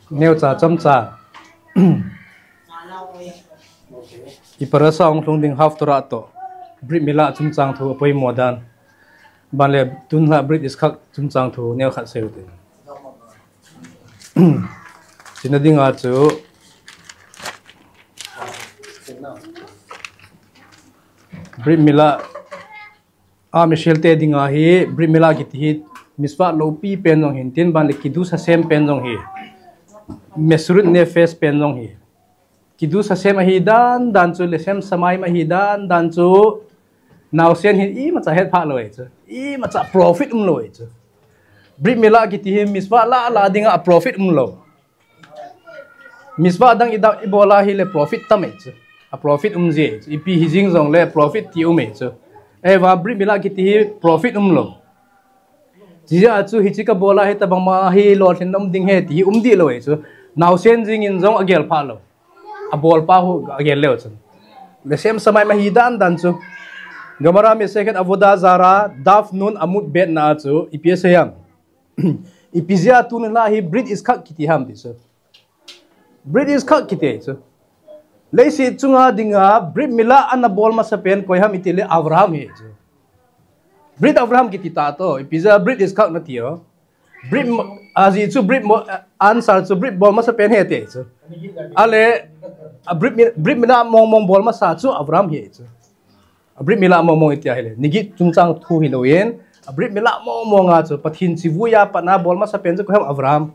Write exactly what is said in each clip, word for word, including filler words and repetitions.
Neocha chomcha. I parasha hung lhung ding Haftorah toh Brit Milah chungchang thu apoimo dan. Banle tunlha Brit Yitzchak chungchang thu neokhat seiu hite. Chuna dinga chu Brit Milah a Michel te dinga hi Brit Milah kiti hi mitzvah loupi pen jong hin tin, banle Kiddush Hashem pen jong hi, Mesirut Nefesh pen jong hi. Kiddush Hashem ahi dan dan chu, Leshem Shamayim ahi dan dan chu, naosen hin imacha hetphah lou ahi chu, imacha profit umlou ahi chu. Brit Milah kiti hi mitzvah lah lah dinga profit umlou. Mitzvah dang idang ibol a hile profit tam ahi chu. A profit um ji ahi chu. Ipi hijing jongle profit ti um ahi chu. Ahivang Brit Milah kiti hi profit umlou. Chijeh a chu hiche kabol a hitobang ma hi lolhinna um ding ahi ti hi um dih lou ahi chu. Naosen jingin jong agel phah lou. Abolpa hu agel leu chun. Leshem Shamayim ahi dan dan chu. Gemara Masechet Avodah Zarah, Daf Nun Amud Bet na a chu, ipi asei ham. Ipi jeh a tuni lah hi Brit Yitzchak kiti ham ti chu. Brit Yitzchak kiti chu. Leiset chunga dinga Brit Milah ana bol masapen koi ham iti le Avraham hi chu. Brit Avraham kiti ta to, ipi jeh a Brit Yitzchak nati o. Brit mo-, ajeh chu Brit mo-, answer chu Brit bol masapen hi ti chu. Ale, a Brit Mi-, Brit Milah mong mong bol masa chu Avraham hi chu. A Brit Milah mong mong iti ahile, Negi chungchang thu hilou in, a Brit Milah mong mong a chu, Pathen chivuiya pat a bol masapen chu koi ham, Avraham.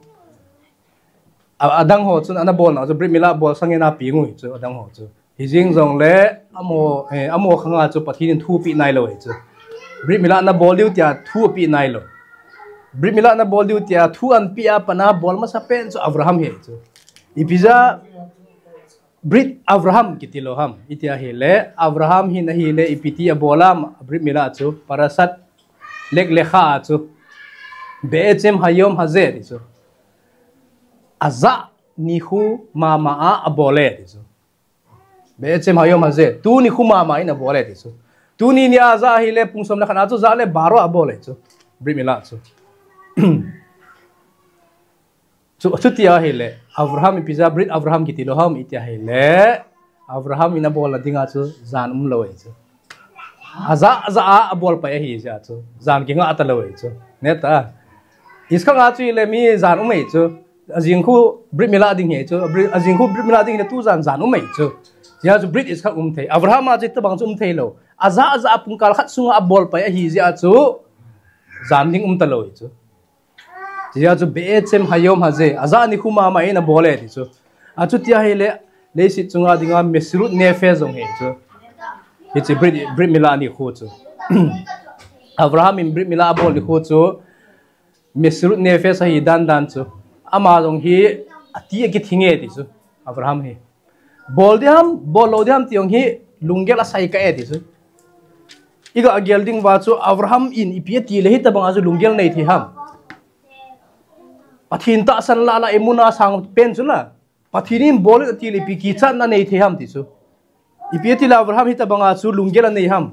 A, adang ho chun ana bolna chu Brit Milah bol sangin apeng u ahi chu, adang ho chu. Hijing jongle amaho, eh, amaho khang a chu Pathen in thu apeh nailou ahi chu. Brit Milah nabol diu tia thu apeh nailou. Brit Milah nabol diu tia thu anapeh a pat a bol masapen chu Avraham hi chu. Ipi jeh a Brit Avraham kiti lou ham iti ahile, Avraham hin ahile, ipi ti abol ham, Brit Milah chu, Parashat Lech Lecha a chu, Be'etzem Hayom Hazeh ti chu. Ajah nikho mama a abol e ti chu. Be'etzem Hayom Hazeh, tuni nikho mama in abol e ti chu. Tuni nia ajah ahile, pung som le khat a chu, jah le baro abol e chu. Brit Milah chu. Chu, chuti ahile, Avraham ipi jeh a Brit Avraham kiti lou ham iti ahile, Avraham in abolna dinga chu jan umlou ahi chu. Ajah, ajah a abol pai ahi jeh a chu, jan kingah talou ahi chu. Neta. Yitzchak a chu ahile mi jan um ahi chu. Ajing khu Brit Milah ding ahi chu. Brit, ajing khu Brit Milah ding ahile tujan jan um ahi chu. Jeh a chu Brit Yitzchak um thei. Avraham a chu hitobang chu um thei lou. Ajah, ajah a pungkal khat sunga abol pai ahi jeh a chu jan ding um talou ahi chu. Chujeh a chu Be'etzem Hayom Hazeh, ajah nikho mama in abol e ti chu. Achuti ahile, leiset chunga dinga Mesirut Nefesh jong hi chu. Hiche Brit, Brit Milah nikho chu. Avraham in Brit Milah abol nikho chu, Mesirut Nefesh ahi dan dan chu. Ama jong hi ati akithing e ti chu. Avraham hi. Bol ding ham, bol lou ding ham ti jong hi lunggel asai kah e ti chu. Iga gel ding uva chu Avraham in ipi ati le hitobang a chu lunggel nei thei ham. Pathen tahsan lah lah emunah sang pen chu la. Pathen in bol in ati le ipi kichatna nei thei ham ti chu. Ipi ati le Avraham hitobang a chu lunggel anei ham.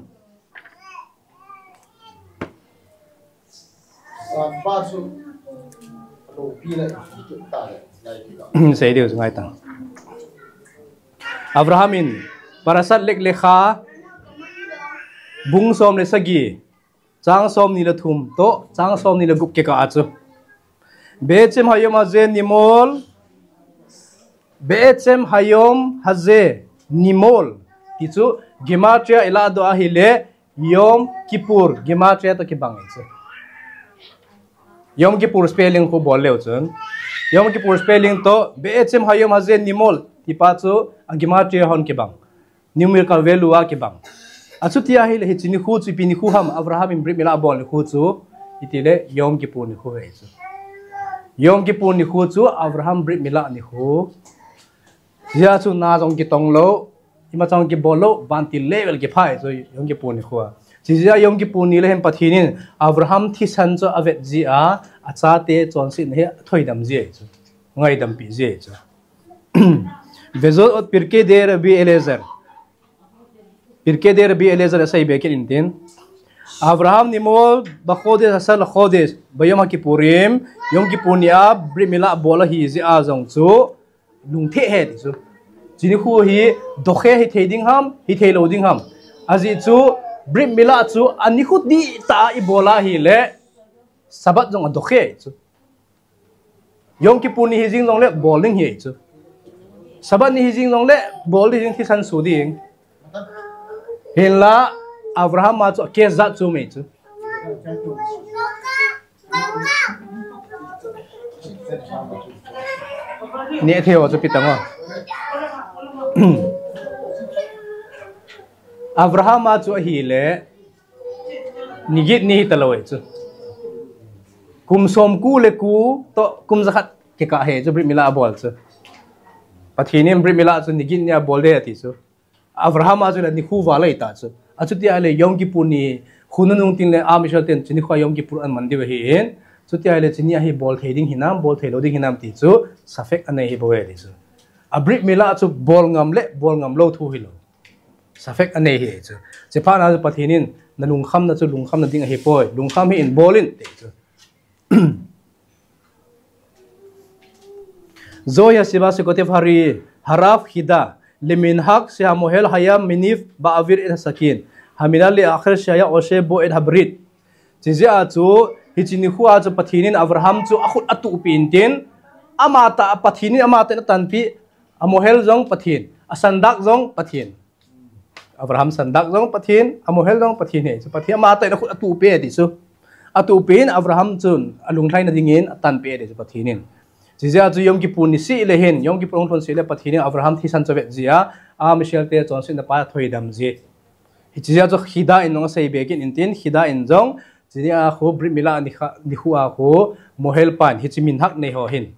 Sanpa chu alopi le, iti ta le, lai ti la. Sei diu chu ngai tan. Avraham in Parashat Lech Lecha bung som le sagi, chang som ni le thum toh chang som ni le gup kikah a chu. Be'etzem Hayom Hazeh Nimol, Be'etzem Hayom Hazeh Nimol ti chu Gematria ilah doh ahile Yom Kippur Gematria toh kibang ahi chu. Yom Kippur spelling khu bol leu chun, Yom Kippur spelling toh Be'etzem Hayom Hazeh Nimol ti pa chu a Gematria hon kibang. Numerical value a kibang. Achuti ahile hiche nikho chu ipi nikho ham, Avraham in Brit Milah abol nikho chu, iti le Yom Kippur nikho ahi chu. Yom Kippur nikho chu Avraham Brit Milah nikho. Hijeh a chu na jong kitong lou, imacha jong kibol lou, vantil level kiphai chu Yom Kippur nikho a. Chujeh a Yom Kippur ni le hin Pathen in Avraham thisan chu avet jeh a, achate chonsetna hi athoidam ji ahi chu. Ngaidam pi ji ahi chu. Vezot ot Pirkei Dei Rabbi Eliezer. Pirkei Dei Rabbi Eliezer asei be kit in tin. Avraham nimol bachodesh asar lachodesh, bayom haKippurim, Yom Kippur nia Brit Milah bol ahi jeh a jong chu lungthim ahi ti chu. Chuni khu hi doche hithei ding ham, hithei lou ding ham. Ajeh chu Brit Milah chu anikho dihtah a ibol ahile Sabbath jong adoche chu. Yom Kippur ni hijing jongle bol ding ahi chu. Sabbath ni hijing jongle bol ding, thisan su ding. Hinla Avraham a chu case jat chu mai chu. Neh thei ho chu pi tang o. Avraham a chu ahile, ni get ni hita lou ahi chu. Kum som ko le ko toh kum jakhat kikah ahi chu Brit Milah abol chu. Pathen in Brit Milah chu ni get ni abol ding ati chu. Avraham a chu le nikho val ahi ta chu. Achuti ahile Yom Kippur ni khu nunung tin le Am Israel ten chuni khu a Yom Kippur aman diu ahin. Chuti ahile chuni a hi bol thei ding hinam, bol thei lou ding hinam ti chu safek anei hi bou ahi ti chu. A Brit Milah chu bol ngam le bol ngam lou thu hilou. Safek anei ahi chu. Chephat na chu Pathen in na lungkham na chu lungkham na ding ahi poi. Lungkham hih in bol in ti chu. Zoya siba sekotev hari harav hida leminhak shehamohel haya miniv ba'avir et hasakin hamila le acher shehaya oshe bo et habrit. Chijeh a chu hiche nikho a chu Pathen in Avraham chu akhut atuhpeh in tin, amatah Pathen in amatah in atanpeh, amohel jong Pathen, asandak jong Pathen. Avraham sandak jong Pathen, amohel jong Pathen ahi chu. Pathen amatah in akhut atuhpeh ti chu. Atuhpeh in Avraham chun alunglhaina dingin atanpeh ti chu Pathen in. Chijeh a chu Yom Kippur ni seh le hin, Yom Kippur hung lhun seh le Pathen in Avraham thisan chu avet jia, Am Israel te chonsetna pa athoidam ji. Hichijeh a chu hida in jong asei be kit in tin, hida in jong, chuni a khu Brit Milah nikho, nikho a khu mohel pan hiche minhak nei ho hin.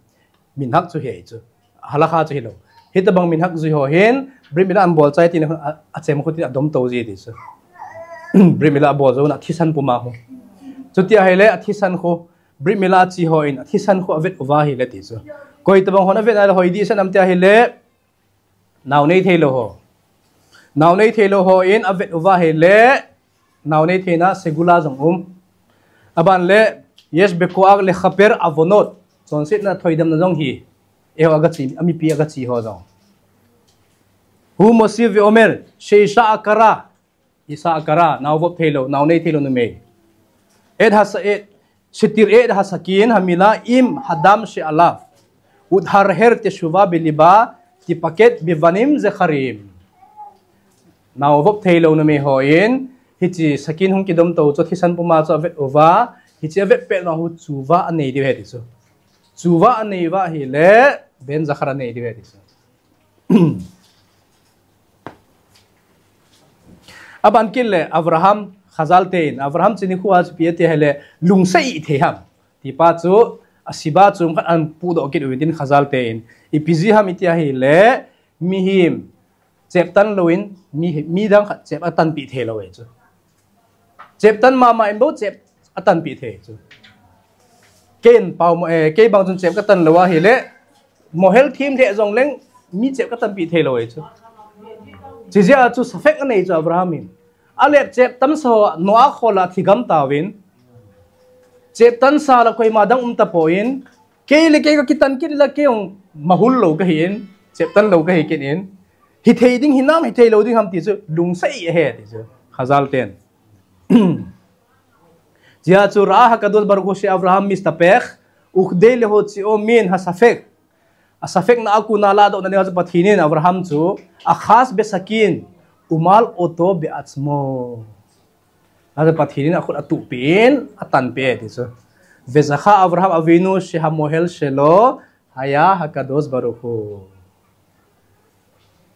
Minhak chu ahi chu. Halakha chu hilou. Hitobang minhak jui ho hin, Brit Milah abol chai tin a, achem khu tin adom tou ji ti chu. Brit Milah abol jou na thisan puma khu. Chuti ahile athisan khu, Brit Milah che ho in athisan khu avet uva ahile ti chu. Koi tobang hon avet nale hoi ding ham ti ahile, nao nei thei lou ho. Nao nei thei lou ho in avet uva ahile, nao nei theina segula jong um. Aban le, yesh bekoach lechaper avonot. Chonsetna thoidamna jong hi. Eiho aga che, amipi aga che ho jong. Hu mosiv ve'omer, sheisha akara. Isha akara, nao vop thei lou, nao nei thei lou numei. Et hasa et, shetir et hasakin hamila im haדם she'alav. Utharher teshuva beliba, tipaket bevanim zecharim. Nao vop thei lou numei ho in, hiche sakin hung kidom tou chu thisan puma chu avet uva, hiche avet pet nau hu tshuva anei diu ahi ti chu. Tshuva anei uva ahile, ben zachar anei diu ahi ti chu. Aban kit le Avraham, Chazal ten, Avraham chuni khu a chu ipi ati ahile, lungset thei ham. Tipa chu, asiba chu khat ahin pudoh kit uvin tin Chazal ten. Ipi jeh ham iti ahile, mihem cheptan louvin, mi, midang khat chep atanpeh thei lou ahi chu. Cheptan mama in bou chep atanpeh thei chu. Kei in pao mo, eh, kei bang chun chep katan lou ahile, mohel thim lheh jongleng, mi chep katanpeh thei lou ahi chu. Chijeh a chu safek anei chu Avraham in. Alep cheptan sa ho, Noah khol a thi gam tauvin. Cheptan sa la koima dang um tapon, kei le kei kakitan kit la kei jong mahul lou kahin, cheptan lou kahi kit in. Hithei ding hinam, hithei lou ding ham ti chu, lungset ahi ti chu, Chazal ten. Chijeh a chu ra'ah hakadosh baruch hu she'Avraham mistapech, ukdei lehotseo min hasafek. Asafek na a kona ladohna dinga chu Pathen in Avraham chu, achas besakin, umal oto be'atzmo. Achu Pathen in akhut atuhpeh in, atanpeh ti chu. Vezacha Avraham Avinu shehamohel shelo haya hakadosh baruch hu.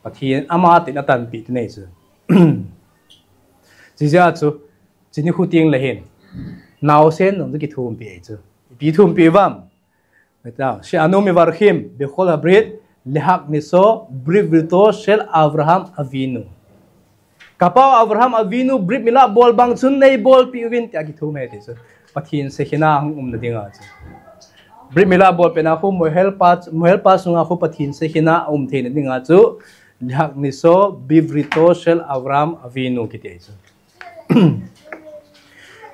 Pathen in amatah in atanpeh ti nei chu. Chijeh a chu, chuni khu teng le hin. Naosen nung chu kithumpeh chu. Ipi thumpeh uvam. She'anu mevarchim bechol habrit lehakniso bevriuto shel Avraham Avinu. Kapao Avraham Avinu brit milah bol bang chun neibolpeh uvin tia kithum ahi ti chu. Pathen Shekhinah hung umna dinga chu. Brit milah bolpehna khu mohel pa, mohel pa sunga khu Pathen Shekhinah aum theina dinga chu. Lehakniso bevriuto shel Avraham Avinu kiti ahi chu.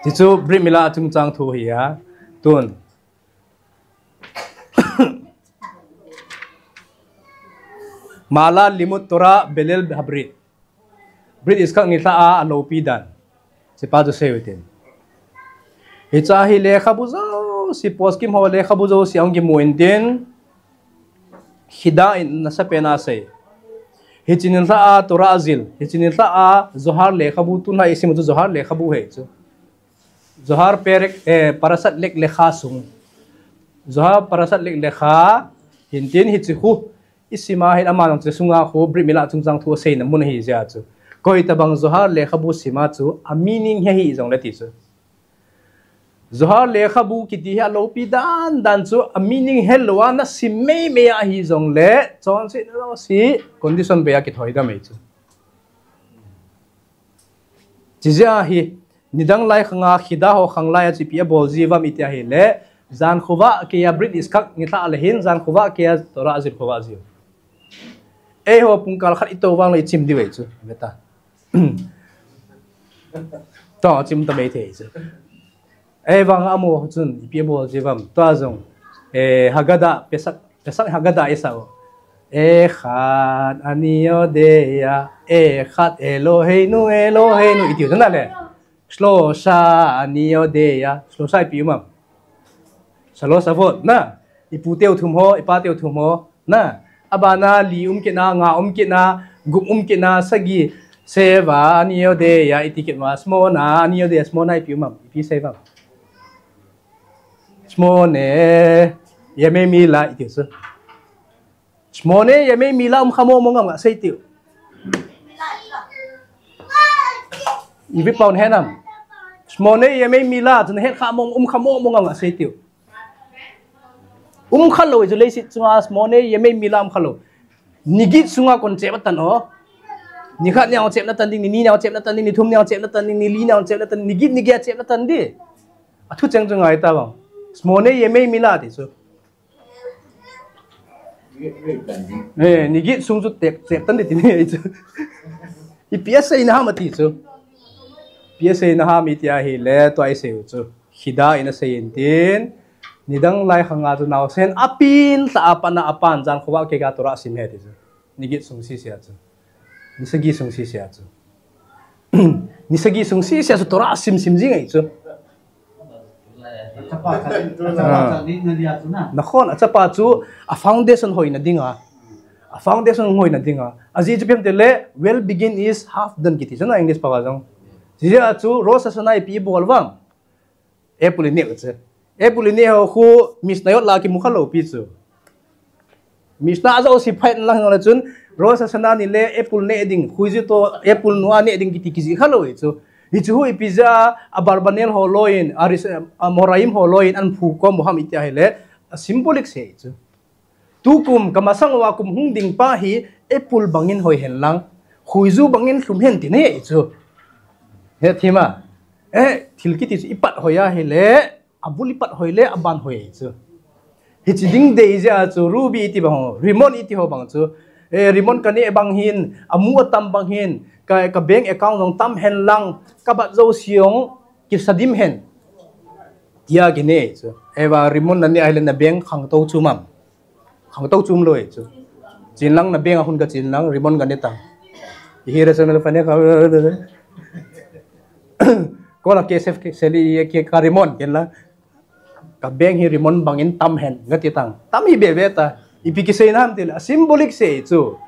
Ti chu Brit Mila chungchang thu hi a. Tun. Mala Limud Torah Beleil Habrit. Brit Iskak nilhah a alopi dan. Hiche pa chu sei u hitin. Hiche a hi lekhabu jouse, poskim ho lekhabu jouse ahung kimu in tin. Hida in nasa pen a sei. Hiche nilhah a Torah ajil. Hiche nilhah a Zohar lekhabu, tun a isim u chu Zohar lekhabu ahi chu. Zohar perek, eh, Parashat Lech Lecha sung. Zohar Parashat Lech Lecha, hin tin hiche khu. Isim a hin ama jong hiche sunga khu Brit Mila chungchang thu aseina mun ahi jeh a chu. Koi tabang Zohar lekhabu sim a chu, a meaning hi ahi jongle ti chu. Zohar lekhabu kiti hi alopi dan dan chu, a meaning helou a nasim mei mei ahi jongle, chonset jouse condition bei a kithoi dam ahi chu. Chijeh a hi, nidang lai khang a, hida ho khang lai a chu ipi abol ji uvam iti ahile, jan khovah kei a Brit Iskak nilhah le hin, jan khovah kei a Torah ajil khovah ji u. Eiho pungkal khat itoh vang le ichim diu ahi chu, veta. Toh, chim ta mei thei chu. Ei vang a mo chun, ipi abol ji uvam. Tua jong, eh, Haggadah, Pesach, Pesach Haggadah isa u. Echad ani yodea, Echad Eloheinu, Eloheinu. Iti u chu na le. Shlosha ani yodea. Shlosha ipi um am? Shalosh avot, na. Ipu teu thum ho, ipa teu thum ho. Na, abana li um kit na, nga um kit na, gup um kit na, sagi, sheva ani yodea, iti kit ma, shmona ani yodea, shmona ipi um am, ipi sei uvam. Shmone yemei mila, iti u chu. Shmone yemei mila um kha mo mo ngam nga sei tiu. Ipi pau hen am. Shmone yemei mila, chu nahet kha mo, um kha mo mo ngam nga sei tiu. Um kha lou, chu leiset chunga shmone yemei mila um kha lou. Nigit sunga kon chep atan o. Nikhat nia chep na tan ding, nini nia chep na tan ding, nithum nia chep na tan ding, nili nia chep na tan, nigit nigia chep na tan di. Athu cheng chu ngai ta vang. Shmone yemei mila ti chu. Eh, nigit sung chu tep, tep tan di ti ni chu. Ipi asei na ham ati chu. Ipi asei na ham iti ahile, tua isei u chu. Hida in asei in tin. Nidang lai khang a chu naosen apin lha a pat na apan jan khovah kei a Torah sim e ti chu. Nigit sung sisi a chu. Ni sagi sung sisi a chu. Ni sagi sung sisi a chu Torah sim sim jing ahi chu. Nakhon, achapa chu a foundation hoina dinga. A foundation hoina dinga. Ajeh chu ipi ham itile, well begin is half done kiti chu na English pao a jong. Hijeh a chu Rosh Hashanah ipi ibol vang. Apple ineh u chu. Apple ineh ho khu Mishnayot la kimu kha lou pi chu. Mishnah ajouse phai lang le chun Rosh Hashanah ni le apple neh ding, khuiju toh apple nu a neh ding kiti kijih kha lou ahi chu. Hichu hu ipi jeh a Abarbanel ho loiyin, Aris-, Amoraim ho loiyin an phu kom u ham iti ahile, a symbolic sei chu. Tukum kamasang uva kum hung ding pa hi apple bangin hoi hen lang, khuiju bangin lhum hen tina ahi chu. Hethem a. Eh, thil kiti chu ipat hoi ahile, abul ipat hoi le, aban hoi ahi chu. Hiche ding dei jeh a chu, Ruby iti bang ho, Rimon iti ho bang chu. Eh, Rimon kaneh bang hin, amu atam bang hin, ka, ka bank account jong tam hen lang, kabat jouse jong, kisa dim hen. Tia kinei chu. Eva Rimon naneh ahile na bank khangtou chu mam. Khangtou chum lou ahi chu. Chin lang na bank a hun ka chin lang, Rimon ka ne tang. Ihi ra chun na pa ne ka. Ko la K S F ke seli ye ke ka Rimon ken la. Ka bank hi Rimon bangin tam hen, nga ti tang. Tam hi be be ta. Ipi kisei nam ti la. Symbolic sei chu.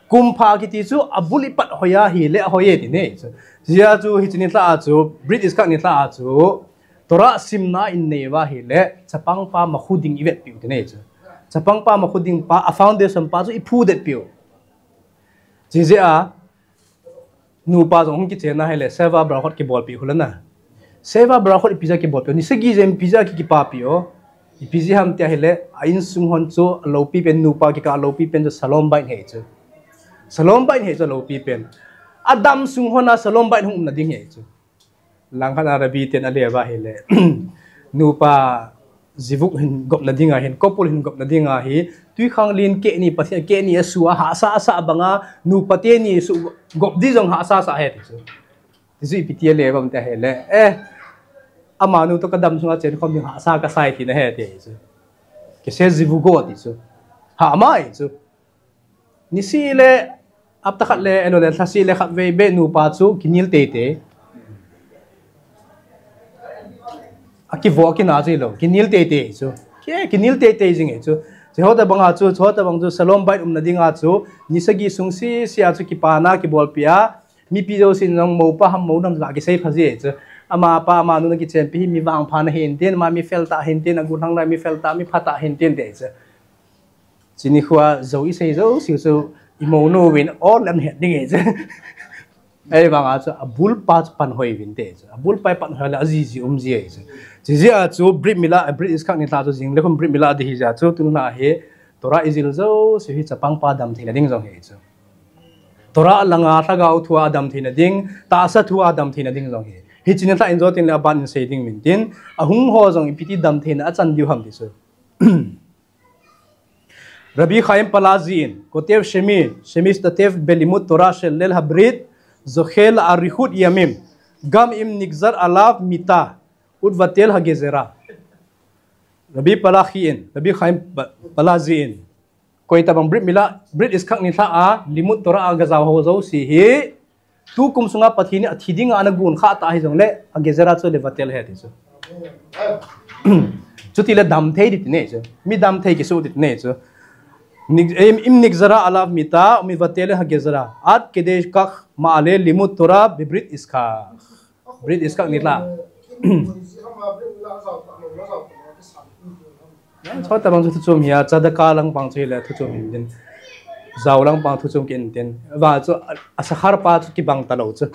Kumpha kiti chu, abul ipat hoi ahile, hoi e ti nei chu. Hijeh a chu, hiche nilhah a chu, Brit Iskak nilhah a chu. Torah simna in nei uva ahile, chapang pa makhu ding ivetpiu ti nei chu. Chapang pa makhu ding pa, a foundation pa chu iphu detpiu. Hijeh a, nupa jong hung kichen ahile, Sheva Brachot kibolpeh u le na. Sheva Brachot ipi jeh a kibolpeh u, ni sagi jen ipi jeh a ki, kipapeh u. Ipi jeh ham ti ahile, a insung hon chu, aloupi pen nupa kikah aloupi pen chu Shalom Bayit ahi chu. Shalom Bayit ahi chu aloupi pen. Adam sung hon a Shalom Bayit hung umna ding ahi chu. Langkhat a Rabbi ten ale uva ahile. Nupa jivuk hin gopna dinga hin, couple hin gopna dinga hi, twikhanglen keh ni, Pathen keh ni asu a hahsa asa banga, nupa teni su gop di jong hahsa asa ahi ti chu. Ti chu ipi ti ale uvam ti ahile. Eh. Amanu toh kadam sunga chen khom ding hahsa kasai tina ahi ti chu. Kise zivugo ti chu. Hama e chu. Nisi le, apta khat le, elo le, thasi le, khat vei be nupa chu, kinil teitei. Akivo kina chu lo, kinil teitei chu. Ke, kinil teitei jing e chu. Chehota banga chu, chehota bang chu, shalom bait umna dinga chu, ni sagi sung sisi a chu, kipana, kibolpi a, mipi jousen jong mopa ham monu ham la kisei pha ji e chu. Amapa, amanu na kichenpi hi mi vangpha na hintin, ama mi feltah hintin, agollhang lai mi feltah, mi phatah hintin ti chu. Chuni khoa jou isei jouse chu imonu vin all an het ding e chu. Ahivanga chu abulpa chu panhoi vin ti chu. Abulpa panhoi le ajiji um ji e chu. Chijeh a chu Brit Mila, Brit Yitzchak nilhah chu jing le khun Brit Mila ding hi jeh a chu tulna hi Torah ijil jouse hi chapangpa damtheina ding jong hi chu. Torah langa lhagao thua damtheina ding, tahsa thua damtheina ding jong hi. Hiche nilhah in jotin le aban in sei ding min tin, ahung ho jong ipi ti damtheina achan diu ham ti chu. Rabbi Chaim Palazi in, Kotev Shemi, Shemishtatev Belimud Torah shel Leil Habrit, Zoche Le'arichut Yamim, Gam Im Nigzar Alav Mita, Uvatel HaGezerah. Rabbi Palachi in, Rabbi Chaim Pa-, Palazi in, koitabang Brit Mila, Brit Yitzchak nilhah a, Limud Torah a gajao ho jouse hi, tukum sunga Pathen in athi dinga ana gon khah ta hijongle, HaGezerah chu levatel ahi ti chu. Chutile damthei ding ti nei chu. Mi damthei kisu ding ti nei chu. Nik-, im, im nigzara alav mita, umivatel HaGezerah. Ad kedei kach ma'ale limud Torah bebrit Yitzchak. Brit Yitzchak nilhah. Chehota bang chu thuchom hi a, tzedakah lang pang chu hile thuchom hin tin. Jao lang pang thuchom kin tin. Va chu a, a shachar pa chu kibang talou chu.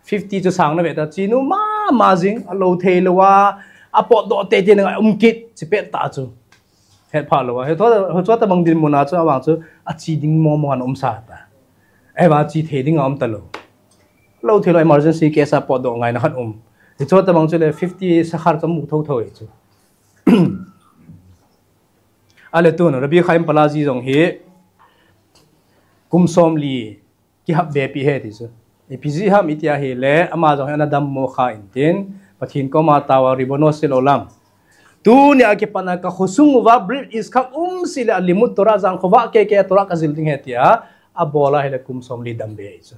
Fifty chu sang na ve ta, chinu mama jing, alou thei lou a, apotdoh teitei na um kit, chi pet ta chu. Hetphah lou a. Hiche, hiche tabang dinmun a chu, avang chu, achi ding momo ana um sa ta. Ahivang chi thei ding aum talou. Lou thei lou emergency case a potdoh ngaina khat um. Hiche tabang chu le fifty shachar chu mu thotho e chu. Ale tun, Rabbi Chaim Palazi jong hi, kum somli, kihap be pi ahi ti chu. Ipi jeh ham iti ahile, ama jong hi ana dammo kha in tin, Pathen koma tao a Ribbono shel olam. Tunia kipat a ka khosung uva Brit Yitzchak um seh le a limud Torah jangkhovah keke a Torah kajil ding ahi tia, abol ahile kum somli dam be ahi chu.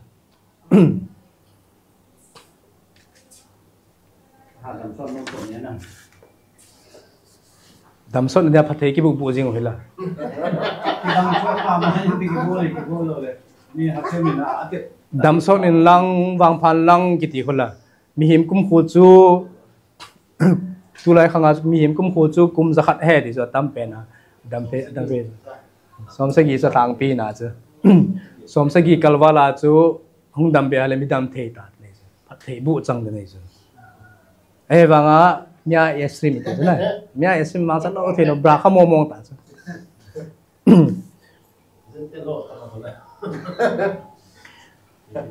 Damsot na dia phatthei kibu bu jing u hila. Damsot in lang vangphan lang kiti hula. Mihem kum khu chu tulai khanga mihem kum khu chu kum jakhat ahi ti chu atam pen a. Damthei, damthei. Somsagi chu lhangpi na chu. Somsagi kalval a chu hung dam be ahile mi damthei ta nei chu. Phatthei bu chang de nei chu. Ahivanga mia esrim ti chu na. Mia esrim ma cha lou thei lou bracha momong ta chu.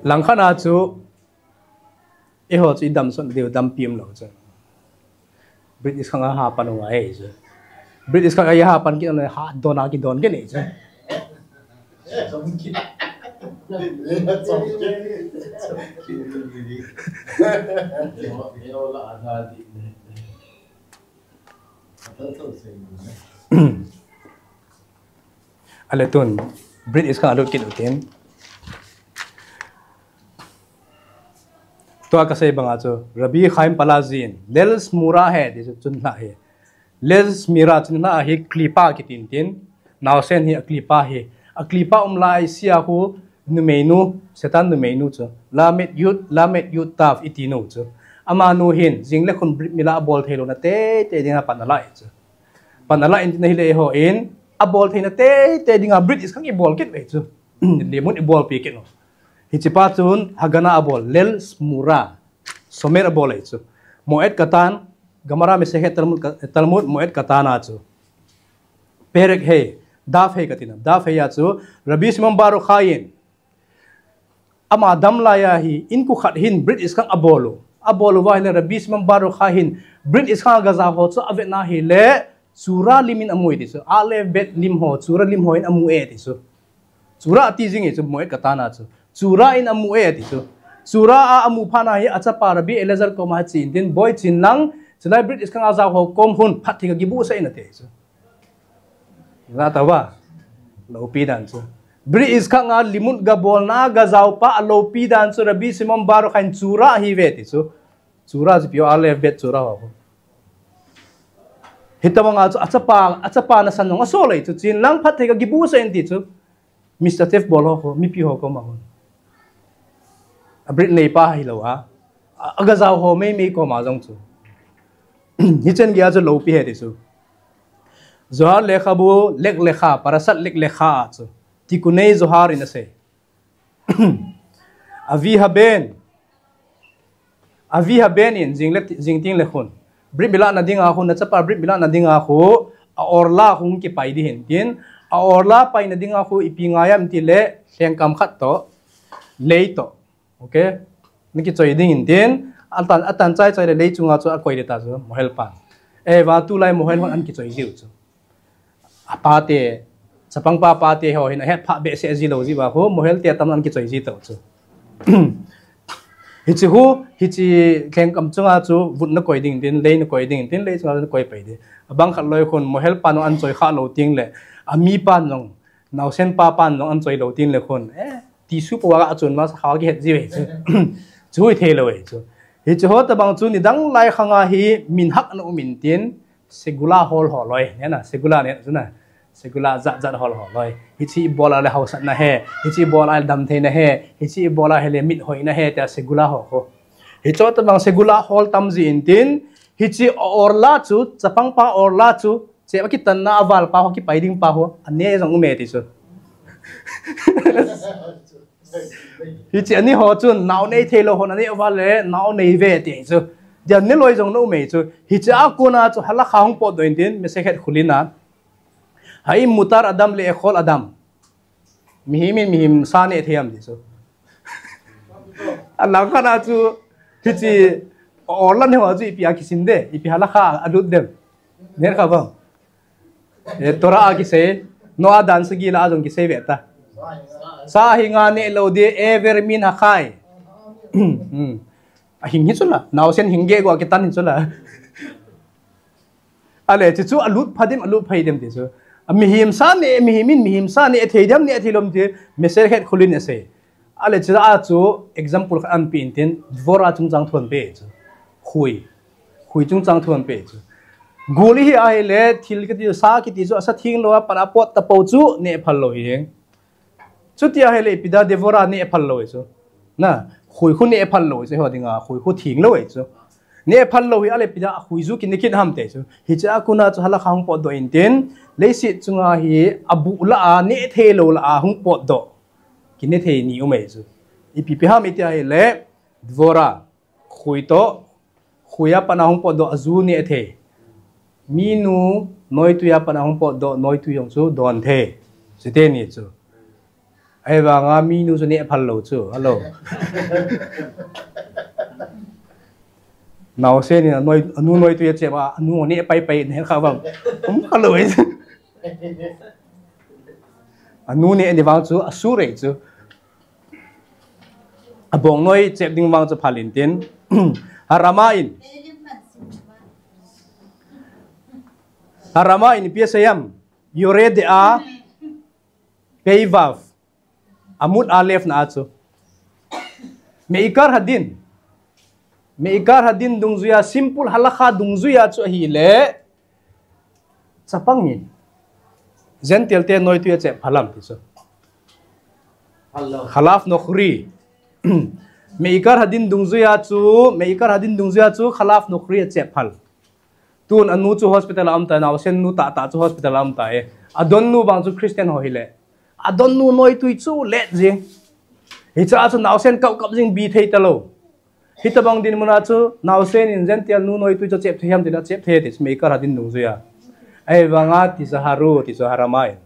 Langkhat a chu eiho chu idamsot diu dampi umlou chu. Brit Yitzchak a hapan u ngai chu. Brit Yitzchak a hapan kit le ha don a kidon kit nei chu. Ale tun, Brit Yitzchak a lut kit u tin. Tua kasei banga chu, Rabbi Chaim Palazi in, Leil Shmura ahi, ti chu chun lha hi. Leil Shmura chun lha hi klipa kitin tin, naosen hi aklipa hi. Aklipa um lai sia khu, numeinu, Satan numeinu chu. Lamed Yud, Lamed Yud Tav iti nu chu. Amanu hin, jing le khun Brit Mila abol thei louna teitei dinga pan ala e chu. Pan ala in tin ahile eiho in, abol theina teitei dinga Brit Yitzchak ibol kit ve chu. Limud ibol pi kit u. Hiche pa chun Hagana abol, Leil Shmura. Shomer abol e chu. Moed Katan, Gemara Masechet Talmud ka, Talmud Moed Katan a chu. Perek He, Daf He katina. Daf He a chu, Rabbi Shimon Bar Yochai in, ama dam lai a hi, inko khat hin Brit Yitzchak abol u. Abol uva ahile Rabbi Shimon Bar Yochai hin Brit Yitzchak a gajao ho chu avetna ahile, Tzura lim in amu e ti chu. Aleph Bet lim ho, Tzura lim ho in amu e ti chu. Tzura ati jing e chu, Moed Katan a chu. Tzura in amu e ti chu. Chura a amu phat na hi achapa Rabbi Elazar koma hi chen tin, Boi chen lang, chulai Brit Yiskhak a jao ho kom hon phatthei kagibuhsah in ati chu. Nata ba? Loupi dan chu. Brit Yiskhak a limud gabolna a gajao pa a loupi dan chu Rabbi Shimon Bar Yochai in Chura ahi ve ti chu. Chura chu P O R F bet Chura ho. Hitabang a chu achapa, achapa nasan jong asol e chu, chen lang phatthei kagibuhsah in ti chu. Mister Thief bol ho kho, mipi ho koma hon. A Brit neipa hilou a. A, agajao ho meimei koma jong chu. Hichen geiya chu loupi ahi ti chu. Zohar lekhabu, Lech Lecha, Parashat Lech Lecha a chu. Tikkunei Zohar in asei. Avi haben. Avi haben in jing le, jing teng le khun. Brit milah na dinga khu, nachapa Brit milah na dinga khu, a orla khu hung kipai ding ahin tin, a orla pai na dinga khu ipi ngai ham ti le, lhengkam khat toh, lei toh. Okay? Na kichoi ding ahin tin, atan, atan chai chai le lei chunga chu akoi ding ta chu, mohel pan. Ahivang tulai mohel hon ana kichoi jiu chu. Apa te, chapang pa pa te ho hin ahet pha behseh ji lou ji uva khu, mohel te tam ana kichoi ji toh chu. Hiche khu, hiche lhengkam chunga chu, vut na koi ding tin, lei na koi ding tin, lei chunga na koi pai ding. Abang khat loi khun, mohel pan jong ana choi kha lou teng le, ami pan jong, naosen pa pan jong ana choi lou teng le khun. Eh, tissue po a achun masa kha kihet ji ve chu. Chu hi thei lou ve chu. Hiche ho tabang chu, nidang lai khang a hi, minhag ana um in tin, Segula hol ho loi, ne na, segula ne, chu na. Segula jat jat hol ho loi. Hiche ibol a le haosatna ahi, hiche ibol a le damtheina ahi, hiche ibol a hile mit hoina ahi, tia segula ho khu. Hiche tabang segula hol tam ji in tin, hiche orla chu, chapang pa orla chu, chep akitan na aval pa ho, kipai ding pa ho, ane jong um e ti chu. Hiche ani ho chun, nao nei thei lou hon, ani aval le, nao nei ve ti chu. Dia ne loi jong na um e chu. Hiche a kona chu, halakha hung potdoh in tin, Masechet Chulin a. Haim mutar adam le'echol adam. Mihem in mihem sa ne thei ham ti chu. Alang khat a chu, hiche, orla ne ho chu, ipi a kisin de, ipi halakha a lut dem. Ner kha bang. Eh, Torah a kisei, Noah dan sagi la a jong kisei ve ta. Sa hi nga ne lou ding, ever min hakhai. Hmm. Ahing hi chu la, naosen hing gei go a kitan hi chu la. Ale, chu chu alut pha dem, alut phai dem ti chu. A mihem sa ne, mihem in, mihem sa ne thei dem, ne thei lou ham ti, Masechet Chulin asei. Ale, chu a chu example khat ana pe in tin, Dvorah chungchang thu ana pe chu. Khui. Khui chungchang thu ana pe chu. Gul ihi ahile, thil kiti, sa kiti chu, asa theng lou a, pan a pot tapou chu, ne phal lou hi. Chuti ahile, ipi dia Dvorah ne phal lou chu. Na, khui khu ne phal lou chu, ho dinga, khui khu theng lou chu. Ne phal lou hi, ale ipi dia, khui chu kine kit ham ti chu. Hiche a kona chu, halakha hung potdoh in tin, leiset chunga hi, abuh la a, ne thei lou la a, hung potdoh. Kine thei ni um e chu. Ipi pi ham iti ahile, Dvorah, khui toh, khui a pat a hung potdoh a ju ne thei. Minu, noitui a pat a hung potdoh, noitui jong chu don thei. Chuteni chu. Ahivanga minu chu ne phal lou chu, hello. Naosen in a noi, anu noitui a chep a, anu ne pai pai ne kha bang. Um kha lou e. Anu ne ni vang chu, asur e chu. Abongnoi chep ding vang chu phal in tin. Harama in. Harama in ipi asei ham. Yoreh De'ah. Pei Vav. Amud Aleph na a chu. Me'ikar Hadin. Me'ikar Hadin dungjuia, simple halakha dungjuia chu ahile. Chapang in. Gentile te noitui a chep phal ham ti chu. Chalav Nochri. Me'ikar Hadin dungjuia chu, Me'ikar Hadin dungjuia chu, Chalav Nochri a chep phal. Tun anu chu hospital a um ta, naosen nu tahtah chu hospital a um ta e. Adon nu vang chu Christian ho hile. Adon nu noitui chu let jing. Hiche a chu naosen kap kap jing bi thei talou. Hitabang dinmun a chu, naosen in Gentile nu noitui chu chep thei ham ti le, chep thei ti chu Me'ikar Hadin dungjuia. Ahivanga Tizaharu ti chu Harama in.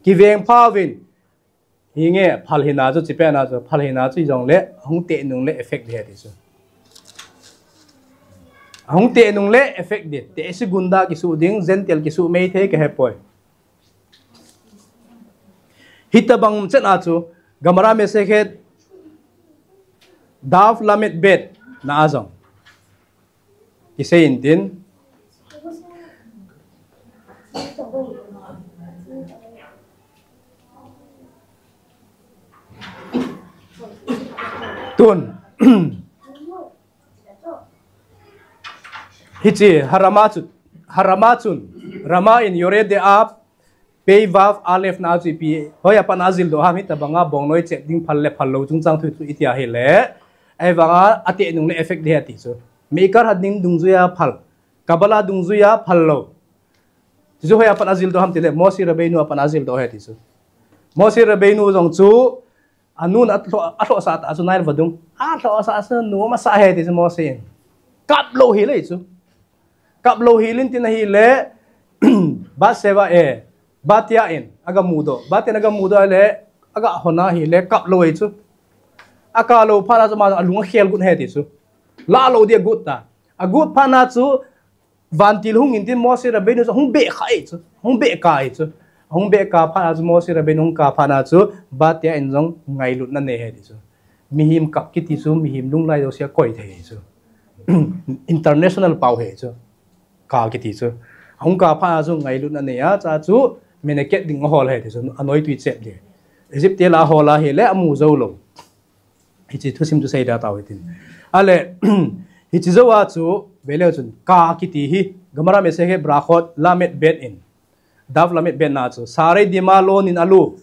Kiveng pha uvin. Hinge, phal hina chu, chipet na chu, phal hina chu, hijongle, ahung teh nung le effect ding ti chu. Ahung teh nung le effect ding. Tehse gunda kisuh ding, Gentile kisuh mei thei kahe poi. Hitabang chet a chu, Gemara Masechet Daf Lamed Bet na a jong kisei intin. Tun. Hichi harama chu, harama chun, rama in yore de ap, Pei Vav Aleph na chu ipi, hoiya pat na ajil doh ham, hitabanga bongnoi chep ding phal le phal lou chungchang thu chu iti ahile, ahivanga ateh nung le effect ding ahi ti chu. Meikar Hadin dungjuiya phal, Kabbalah dungjuiya phal lou. Chu hoiya pat na ajil doh ham tile, Moshe Rabbeinu a pat na ajil doh ahi ti chu. Moshe Rabbeinu jong chu, anun alhoh, alhoh sah ta chu Nile vadung. Alhoh sah chu nu masa ahi ti chu Moshe in. Kap lou hile chu. Kap lou hile tin ahile, Bathsheba e, Batia in, aga mudoh. Batia in aga mudoh le, aga hon ahile, kap lou ahi chu. Akap lou phat na chu ama alung akhel got ahi ti chu. La lou dia got ta. Agot phat na chu, vantil hung intin Moshe Rabbeinu chu hung beh kha ahi chu. Hung beh kap ahi chu. Hung beh kap phat na chu Moshe Rabbeinu hung kap phat na chu, Batia in jong ngailutna nei ahi ti chu. Mihem kap kiti chu, mihem lunglai jousea koi thei ahi chu. International pau ahi chu. Kap kiti chu. Hung kap phat na chu ngailutna nei a, cha chu, meneket ding ahol ahi ti chu. Anoi tui chep ding. Egypt te la ahol ahile, amu jou lou. Hichi thusim chu seida tau hitin. Ale, hichi jou a chu, veleu chun, kap kiti hi, Gemara Masechet Berachot, Lamed Bet in. Daf Lamed Bet na chu, Sarei Dima Lo Ninalu.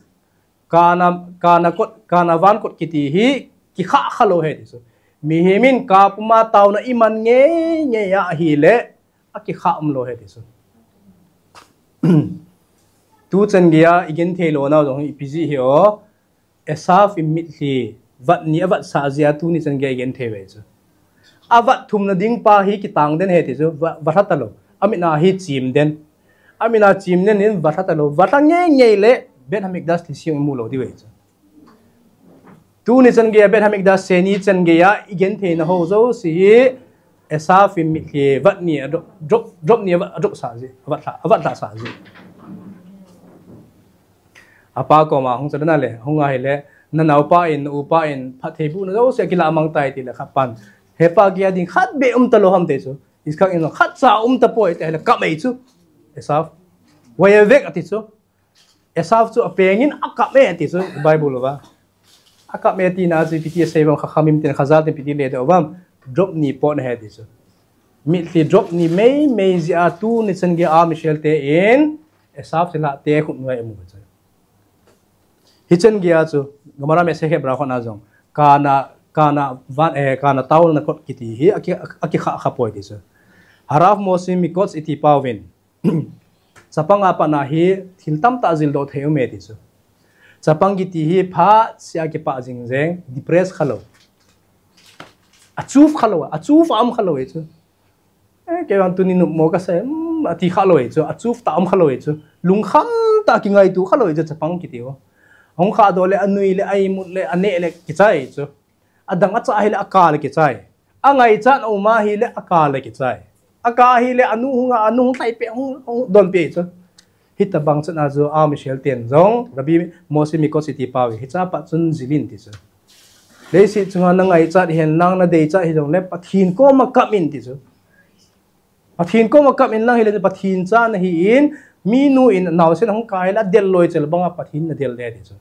Kap na, kap na kot, kap na van kot kiti hi, kikha kha lou ahi ti chu. Mihem in kap puma taona iman ngei ngei ahile, akikha um lou ahi ti chu. Tu chan geiya, igel thei lou nau jong ipi jeh ham. Esav in mitlhi, vat ni avat sah jeh a tuni chan geiya igel thei uve chu. Avat thumna ding pa hi kitang den ahi ti chu, va, vat lha talou. Amit na hi chim den. Amit na chim den in vat lha talou. Vat lha ngei ngei le, Beit Hamikdash thilse imu lou diu ahi chu. Tuni chan geiya, Beit Hamikdash Sheni chan geiya, igel theina ho jouse hi, Esav in mitlhi, vat ni a drop, drop, drop ni avat, avat sah jeh, avat lha, avat lha sah jeh. Apa koma hung chadana le, hung ahile, na naopa in, na upa in, phatthei bohna jouse akilah mang tai tile khat pan. He pa kei a ding khat beh um talou ham ti chu. Yitzchak in khat cha um tapoi ti ahile kap e chu. Esav. Vaiya vek ati chu. Esav chu apeng in akap e ati chu. Bible uva. Akap e tina chu ipi ti asei uvam Chachamim ten Chazal ten ipi ti aleidoh uvam. Drop ni potna ahi ti chu. Mitlhi drop ni mei mei jeh a tuni chan geiya Am Israel te in Esav thilha te khut ngai amu chu. Hichan geiya chu, Gemara Masechet Berachot na jong, kap na, kap na van, eh, kap na taona kot kiti hi, aki, akikha kha poi ti chu. Harav Moshe Mikotsk iti pauvin. Chapang a pat na hi, thil tamtah jildoh thei um e ti chu. Chapang kiti hi, phat sea kipah jing jeng, depress kha lou. Achuh kha lou, achuh a um kha lou e chu. Eh, kei vang tuni nopmo kasei, hmm, ati kha lou e chu, achuh tah um kha lou e chu. Lungkham tah a kingaito kha lou e chu, chapang kiti ho. Hung kha doh le, anui le, aimut le, aneh le, kichai chu. Adang acha hile, akap le kichai. Angaichat a um ahile, akap le kichai. Akap hile, anu hung a, anu hung lhai pe, hung, hung don pe chu. Hitabang chan a chu Am Israel ten jong, Rabbi Moshe Mikotsk iti pau, hicha pat chun jilin ti chu. Leiset chunga na ngaichat hen lang na deichat hijongle Pathen koma kap in ti chu. Pathen koma kap in lang hile Pathen cha nahi in, minu in naosen hung kap hile adel loi chel banga Pathen nadel de ti chu.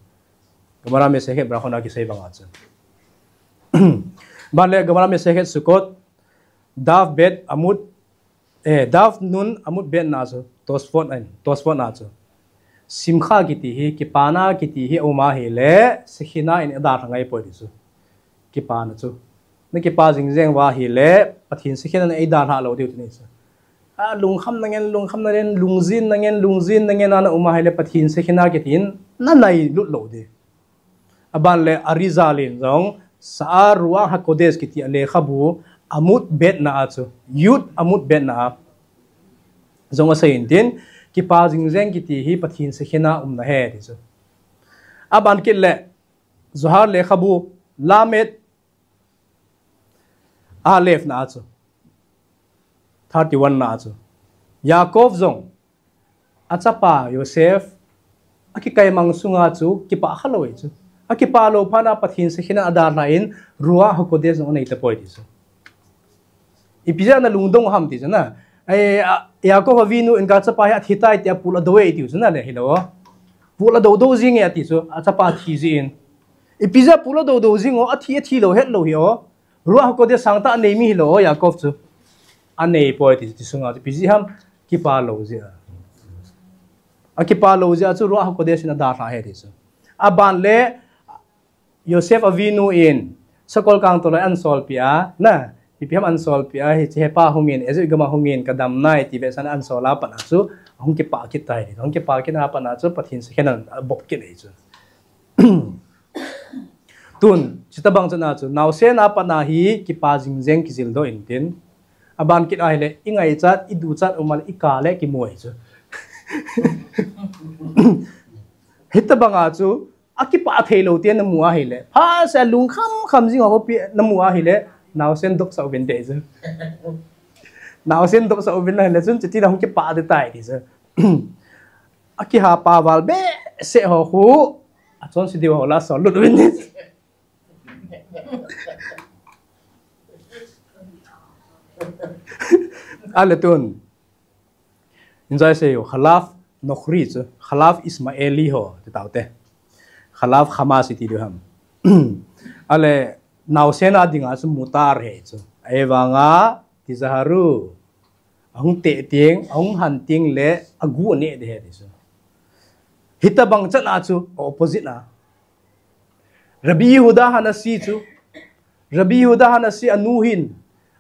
Gemara Masechet Berachot na kisei banga chu. Ban le Gemara Masechet Sukkot, Daf Bet Amud, eh, Daf Nun Amud Bet na chu, Tosfot in, Tosfot na chu. Simcha kiti hi, kipana kiti hi, aum ahile, Shekhinah in adalha ngai poi ti chu. Kipana chu. Na kipa jing jeng uva ahile, Pathen Shekhinah in eidalha lou diu ti ni chu. A, lungkham na ngen, lungkham na ngen, lungjin na ngen, lungjin na ngen, ana um ahile, Pathen Shekhinah kiti in, na nailut lou di. Aban le Arizal in jong, Sha'ar Ruach HaKodesh kiti a lekhabu, Amud Bet na a chu, Yud Amud Bet na a. Jong asei intin, kipa jing jeng kiti hi Pathen Shekhinah umna ahi ti chu. Aban kit le, Zohar lekhabu, Lamed Aleph na a chu. Thirty-one na a chu. Yaakov jong, achapa Yosef, akikaimang sunga chu, kipah kha lou e chu. Akipa lou phat na Pathen sakhen a adalhan Ruach HaKodesh jong anei tapoi ti chu. Ipi jeh a na lungdong ham ti chu na. Ai, a, Yaakov Avinu in kachapa hi athi tai tia pul adou e ti chu na le hilou. Pul adou dou jing e ati chu, achapa thi jeh in. Ipi jeh a pul adou dou jing o, athi, athi lou het lou hi o. Ruach HaKodesh sangtah anei mi hilou o, Yaakov chu. Anei poi ti, ti sunga chu ipi jeh ham kipa lou jeh a. Akipa lou jeh a chu Ruach HaKodesh in adalha e ti chu. Aban le Yosef Avinu in sakol kangtol a ansolpeh a, na, ipi ham ansolpeh a, hiche hepa hungin, Egypt gam a hungin, kadam nai ti vetsahna ansolpeh a pat na chu, ahung kipa kit tai, ahung kipa kit a pat na chu, Pathen sakhen a abop kit e chu. Tun, chuti bang chan a chu, naosen a pat na hi kipa jing jeng kijil doh in tin. Aban kit ahile, ingaichat, iduchat, um a le, ikah le kimu e chu. Hitabang a chu, akipa thei lou te namu ahile. Pha se lungkham kham jing a hopi namu ahile. Naosen dopsah uvin te chu. Naosen dopsah uvin ahile chun chuti na hung kipa te tai ti chu. Akihapa val behseh ho khu. Achonse diu ho la sol lut uvin te. Ale tun. Injai sei u, Chalav Nochri chu, Chalav Ishmaeli ho, ti tau te. Chalav Hamas iti diu ham. Ale, naosen a dinga chu mutar ahi chu. Ahivanga, tizaharu. Ahung teh teng, ahung han teng le, agu aneh ding ahi ti chu. Hitabang chan a chu, opposite a. Rabbi Yehuda Hanasi chu. Rabbi Yehuda Hanasi anu hin.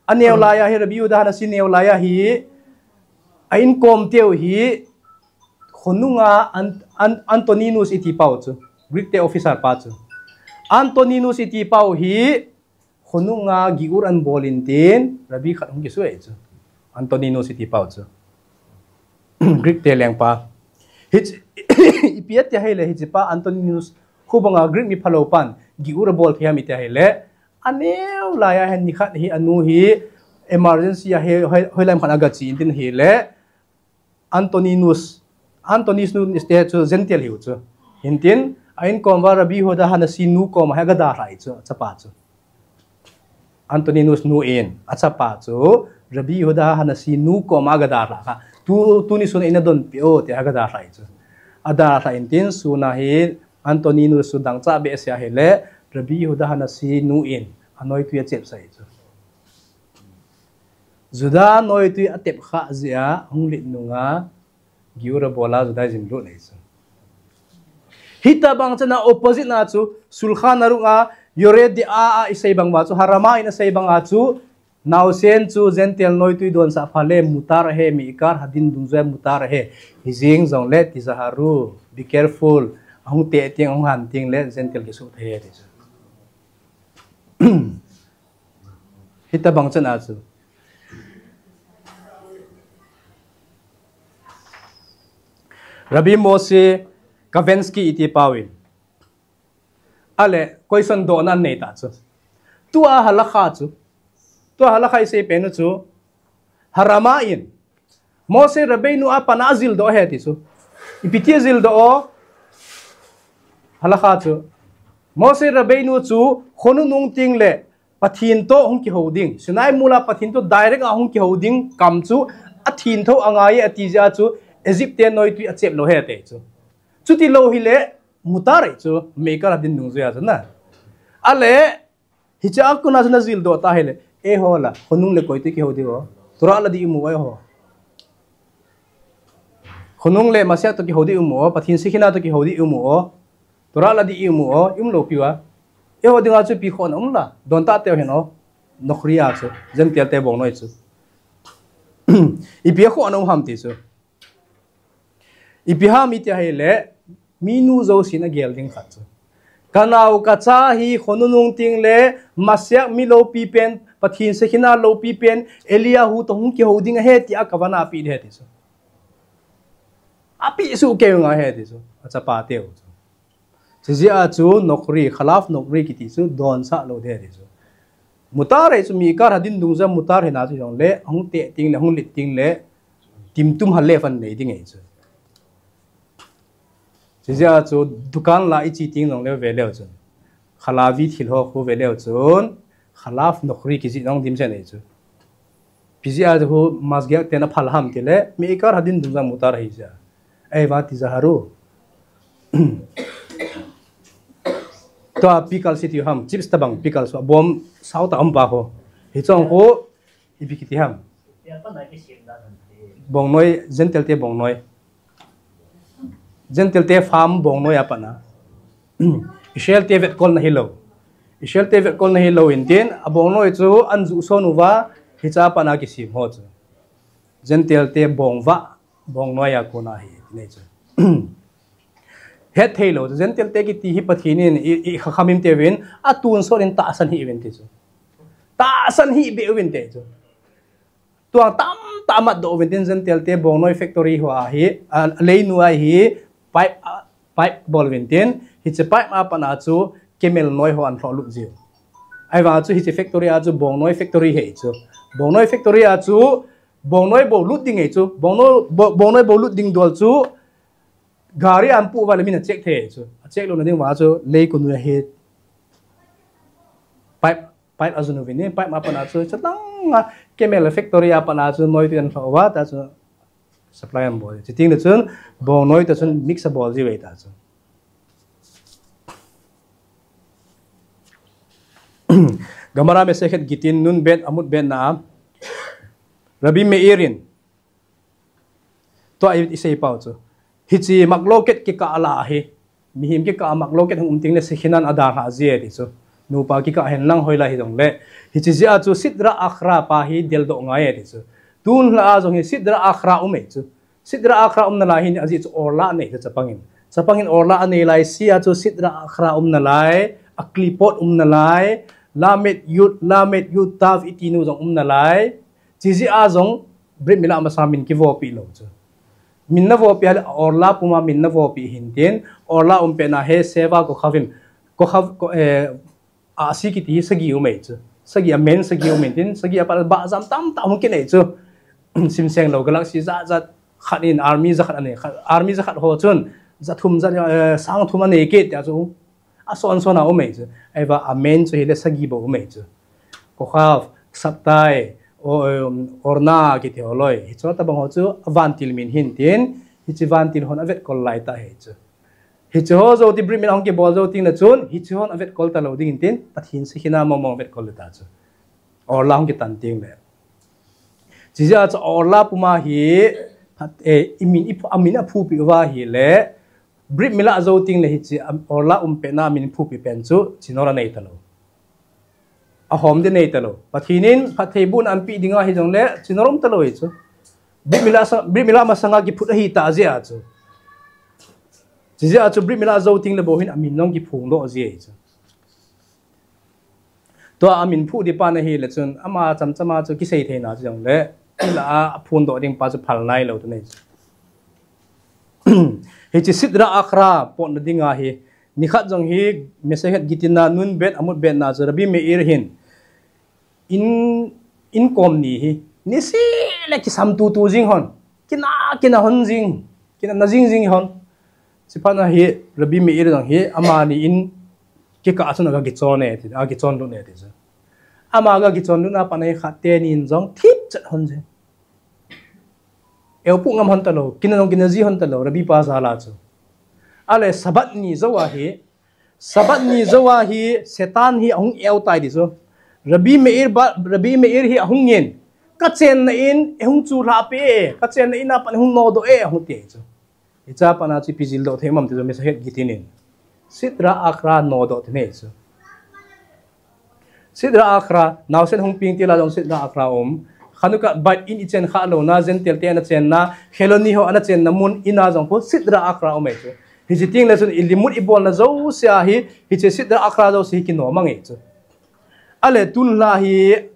Aneo lai a hi Rabbi Yehuda Hanasi neo lai a hi. A inkom teu hi. Khonunga An-, An-, Antoninus iti pau chu. Greek te officer pa chu. Antoninus iti pau hi. Khonunga giur anabol in tin. Rabbi khat hung kisue chu. Antoninus iti pau chu. Greek te lengpa. Hich, ipi ati ahile, hichepa Antoninus, hubanga Greek mi phalou pan, giur abol thei ham iti ahile, aneo lai a hin nikhat hi anu hi emergency a hi, hoi, hoilai ham khat a gache in tin ahile, Antoninus, Antoninus te chu Gentile hiu chu. Hintin, a inkom uva Rabbi Yehuda Hanasi nu koma hi agadalhah e chu, achapa chu. Antoninus nu in, achapa chu, Rabbi Yehuda Hanasi nu koma agadalhah kha. Tu, tuni sun a ina donpeh o, tia agadalhah e chu. Adalhah in tin, sun a hi Antoninus chu dangchah behseh ahile, Rabbi Yehuda Hanasi nu in, anoitui achepsah e chu. Juda noitui atep khah jeh a, hung lit nunga, giur abol a Judaism lut nei chu. Hitabang chan a opposite na chu, Shulchan Aruch a, Yoreh De'ah a isei bang uva chu, Harama in asei bang a chu, naosen chu Gentile noitui donsah phat le mutar ahi, me'ikar hadin dungjuia mutar ahi. Hijeng jongle tizaharu, be careful, ahung teh teng, ahung han teng le Gentile kisuh thei ahi ti chu. Hitabang chan a chu. Rabbi Moshe Kavensky iti pau in. Ale, question dohna anei ta chu. Tua halakha chu. Tua halakha isei pen u chu. Harama in. Moshe Rabbeinu a pat na ajildoh ahi ti chu. Ipi ti ajildoh o. Halakha chu. Moshe Rabbeinu chu khonung nung teng le Pathen toh hung kihou ding. Sinai mol a Pathen toh direct a hung kihou ding kam chu athintho angai e ati jeh a chu Egypt te noitui achep lou ahi ti chu. Chuti lou hile mutar ahi chu me'ikar hadin dungjuia chu na. Ale Hiche a kona chu najildoh ta hile, eiho la, khonung le koi toh kihou diu o. Torah la dih imu o eiho. Khonung le Mashiach toh kihou dih imu o, Pathen sakhen a toh kihou dih imu o. Torah la dih imu o, ium lou piu a. Eiho dinga chu ipi khohna um la, don ta teu hen o. Nochri a chu, Gentile te bong noi chu. Ipi khohna um ham ti chu. Ipi ham iti ahile, minu jousen agel ding khat chu. Kanao kacha hi khonung nung teng le, Mashiach mi loupi pen, Pathen sakhen a loupi pen, Eliyahu toh hung kihou ding ahi tia kavetna apeh ding ahi ti chu. Apeh suh kei ngai ahi ti chu. Achapa teu chu. Chujeh a chu nochri, chalav nochri kiti chu donsah lou ding ahi ti chu. Mutar ahi chu me'ikar hadin dungjuia mutar hina chu jongle, hung teh teng le, hung lit teng le, timtum hal le fan nei ding ahi chu. Chujeh a chu dukan la iche teng jongle ve leu chun. Khalavi thil ho khu ve leu chun, khalaf nokri kijih nong dim chen ei chu. Pijia chu khu masgiak ten aphal ham tile, mi ikar hadin dum jang mutar hi ja. Ei va ti ja haru. Tua pickle si ti ham, chips tabang pickle so, bom sau ta um pa ho. Hi chong khu, ipi kiti ham. Bongnoi, Gentile te bongnoi. Gentile te farm bongnoi a pat na. Israel te vetkol na hilou. Israel te vetkol na hilou in tin, a bongnoi chu an ju son uva, hicha pat na kisim ho chu. Gentile te bongva, bongnoi a kona hi, nei chu. Het thei lou, Gentile te kiti hi Pathen in, i, i kha khamim te vin, a tun son in tahsan hi vin ti chu. Tahsan hi be vin te chu. Tuang tam tam mat do vin tin Gentile te bongnoi factory ho a hi, a, leinu a hi, pipe, a, pipe bol vin tin, hiche pipe a pat na chu camel noi ho an thlo lut jiu. Ai va chu hiche factory a chu bongnoi factory hi chu. Bongnoi factory a chu bongnoi bo lut ding hi chu. Bongnoi, bo, bongnoi bo lut ding dol chu gari an pu va le min a check thei chu. A check lou na ding va chu lei kunu hi pipe, pipe a junu vin ni, pipe ma pat na chu, chatlang a camel factory a pat na chu, noi tu an thlo va, ta chu supply an bol. Chiting le chun, bongnoi ta chun mix a bol ji ve ta chu. Gemara Masechet Gittin nun bet amud bet na, Rabbi Meir in, Tua i, i sei pau chu. Hiche makloket kikah a la hi. Mihem kikah a makloket hung um ting le Shekhinah in a dalha ji e ti chu. Nupa kikah hen lang hoi la hi jong le. Hiche jeh a chu Sitra Achra pa hi del doh ngai e ti chu. Tun la a jong hi Sitra Achra um e chu. Sitra Achra um na lai hi a jeh chu Orla nei chu chapang in. Chapang in Orla a nei lai si a chu Sitra Achra um na lai. A Klipot um na lai. Lamed Yud, Lamed Yud Tav i ti nu jong um na lai. Chi jeh a jong Brit Mila masa min kivopi lou chu. Min na vopi hale Orla puma min na vopi hin tin, Orla um pet na hi Seva Kochavim, Kochav, ko, eh, a si kiti hi sagi um e chu. Sagi a men sagi um e tin, sagi a pat ba jam tam tam hung kinei chu. Sim seng lou galaxy jat jat khat in army jakhat anei, khat, army jakhat ho chun, jathum jat, eh, sang thum anei kit tia chu. A son son a um e chu. Ai va a men chu hi le sagi bo um e chu. Kochav, Saptai, o, um, Orna kiti ho loi. Hichu tabang ho chu a vantil min hin tin, hiche vantil hon a vetkol lai ta hi chu. Hiche ho jou ti Brit Mila hung kibol jou ting le chun, hiche hon a vetkol ta lou ding in tin, Pathen Shekhinah mong mong vetkol le ta chu. Orla hung kitan ting le. Chi jeh a chu Orla puma hi, phat, eh, i min i phu, a min a phupi uva hi le, Brit Mila jou ting le hiche, am, Orla um pet na min phupi pen chu, chinor a nei ta lou. A hom di nei ta lou. Pathen in, phattheibohna an pe ding a hi jong le, chinor um ta lou hi chu. Brit Mila sa, Brit Mila masang a kiphut ahi ta jeh a chu. Chi jeh a chu Brit Mila jou ting le bou hin a min jong kiphong doh ji e chu. Tua a min phu di pa na hi le chun, ama cham cham a chu kisei thei na chu jong le, la a phun doh ding pa chu phal nai lou tu nei chu. Hiche Sitra Achra pot na ding a hi, nikhat jong hi Masechet Gittin a nun bet amud bet na chu Rabbi Meir hin, in, in kom ni hi, nise le kisam tu tu jing hon, kina, kina hon jing, kina na jing jing hon. Chi phat na hi Rabbi Meir jong hi, amani in kikah a chun aga kichon e ti, aga kichon lut e ti chu. Ama aga kichon lut na pat na hi khat teni in jong thip chat hon jing. Eu pu ngam hon ta lou, kina jong kina ji hon ta lou, Rabbi pa jal a chu. Ale Sabbath ni jou a hi, Sabbath ni jou a hi, Satan hi ahung eu tai ti chu. Rabbi Meir ba, Rabbi Meir hi ahung in, ka chenna in, e hung chu lha pe e, ka chenna in a pat hung nodoh e, ahung ti chu. Hicha pat na chu ipi jil doh thei mam ti chu Masechet Gittin in. Sitra Achra nodoh ti nei chu. Sitra Achra, naosen hung peng til a jong Sitra Achra um. Chanukah beit in i chen kha lou na, Gentile te ana chenna, Chiloni ho ana chenna mun in a jong khu Sitra Achra um e chu. Hiche ting le chun i limut i bolna jouse a hi, hiche Sitra Achra jouse hi kinom mang e chu. Ale tun la hi,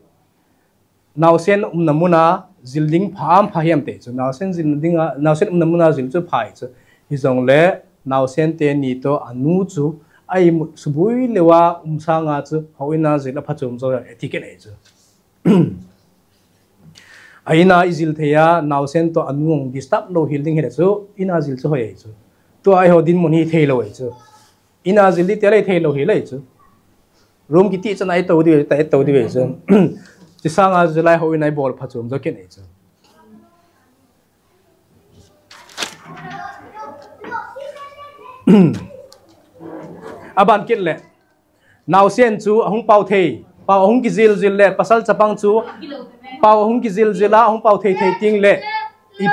naosen umna mun a jil ding pha am pha hiam ti chu. Naosen jil ding a, naosen umna mun a jil chu pha e chu. Hi jong le, naosen teni toh a nu chu, a imut suboi lou a um sang a chu, houin a jil a phachom jou e ti kei nei chu. A in a i jil thei a, naosen toh a nu hung disturb lou hel ding hi le chu, in a jil chu hoi e chu. Tua eiho dinmun hi thei lou e chu. In a jil di tia lei thei lou hi lei chu. Room kiti chan a i tou diu, ta i tou diu chu. Chi sanga July ho in a i bol pha chom jo ken ei chu. Aban kit le. Naosen chu ahung pao thei. Pao ahung kijil jil le, pasal chapang chu pao ahung kijil jil a, ahung pao thei thei ting le. I,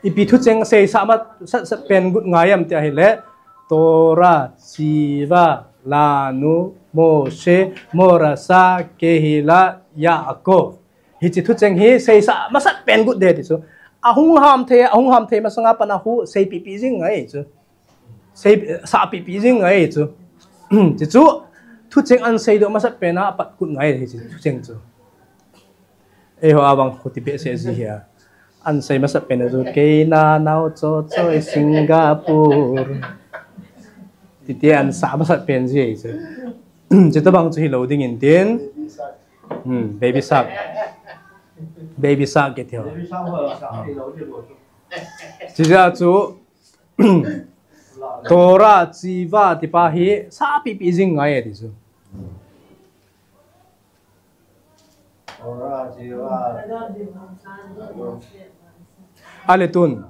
ipi thucheng seisah masat sat pen got ngai am ti ahile. Torah, Tziva, Lanu, Moshe, Morasha, Kehila, Yaakov. Hichi thucheng hi seisah masat pen got de ti chu. Ahung ham thei, ahung ham thei masanga pan a hu seipi pi jing ngai chu. Sei, sahpi pi jing ngai chu. Chi chu, thucheng an seidoh masat pen a apat got ngai hichi thucheng chu. Eiho a bang khuti behseh ji hi a. An sei masat pen a chu, Keina nao cho choi Singapore. Titi an sah masat pen ji chu. Chi tabang chu hi lo ding in tin. Hmm, baby shark. Baby shark ke thio. Chi ja chu Torah, Tziva, ti pa hi, sahpi pi jing ngai e ti chu. Ale tun.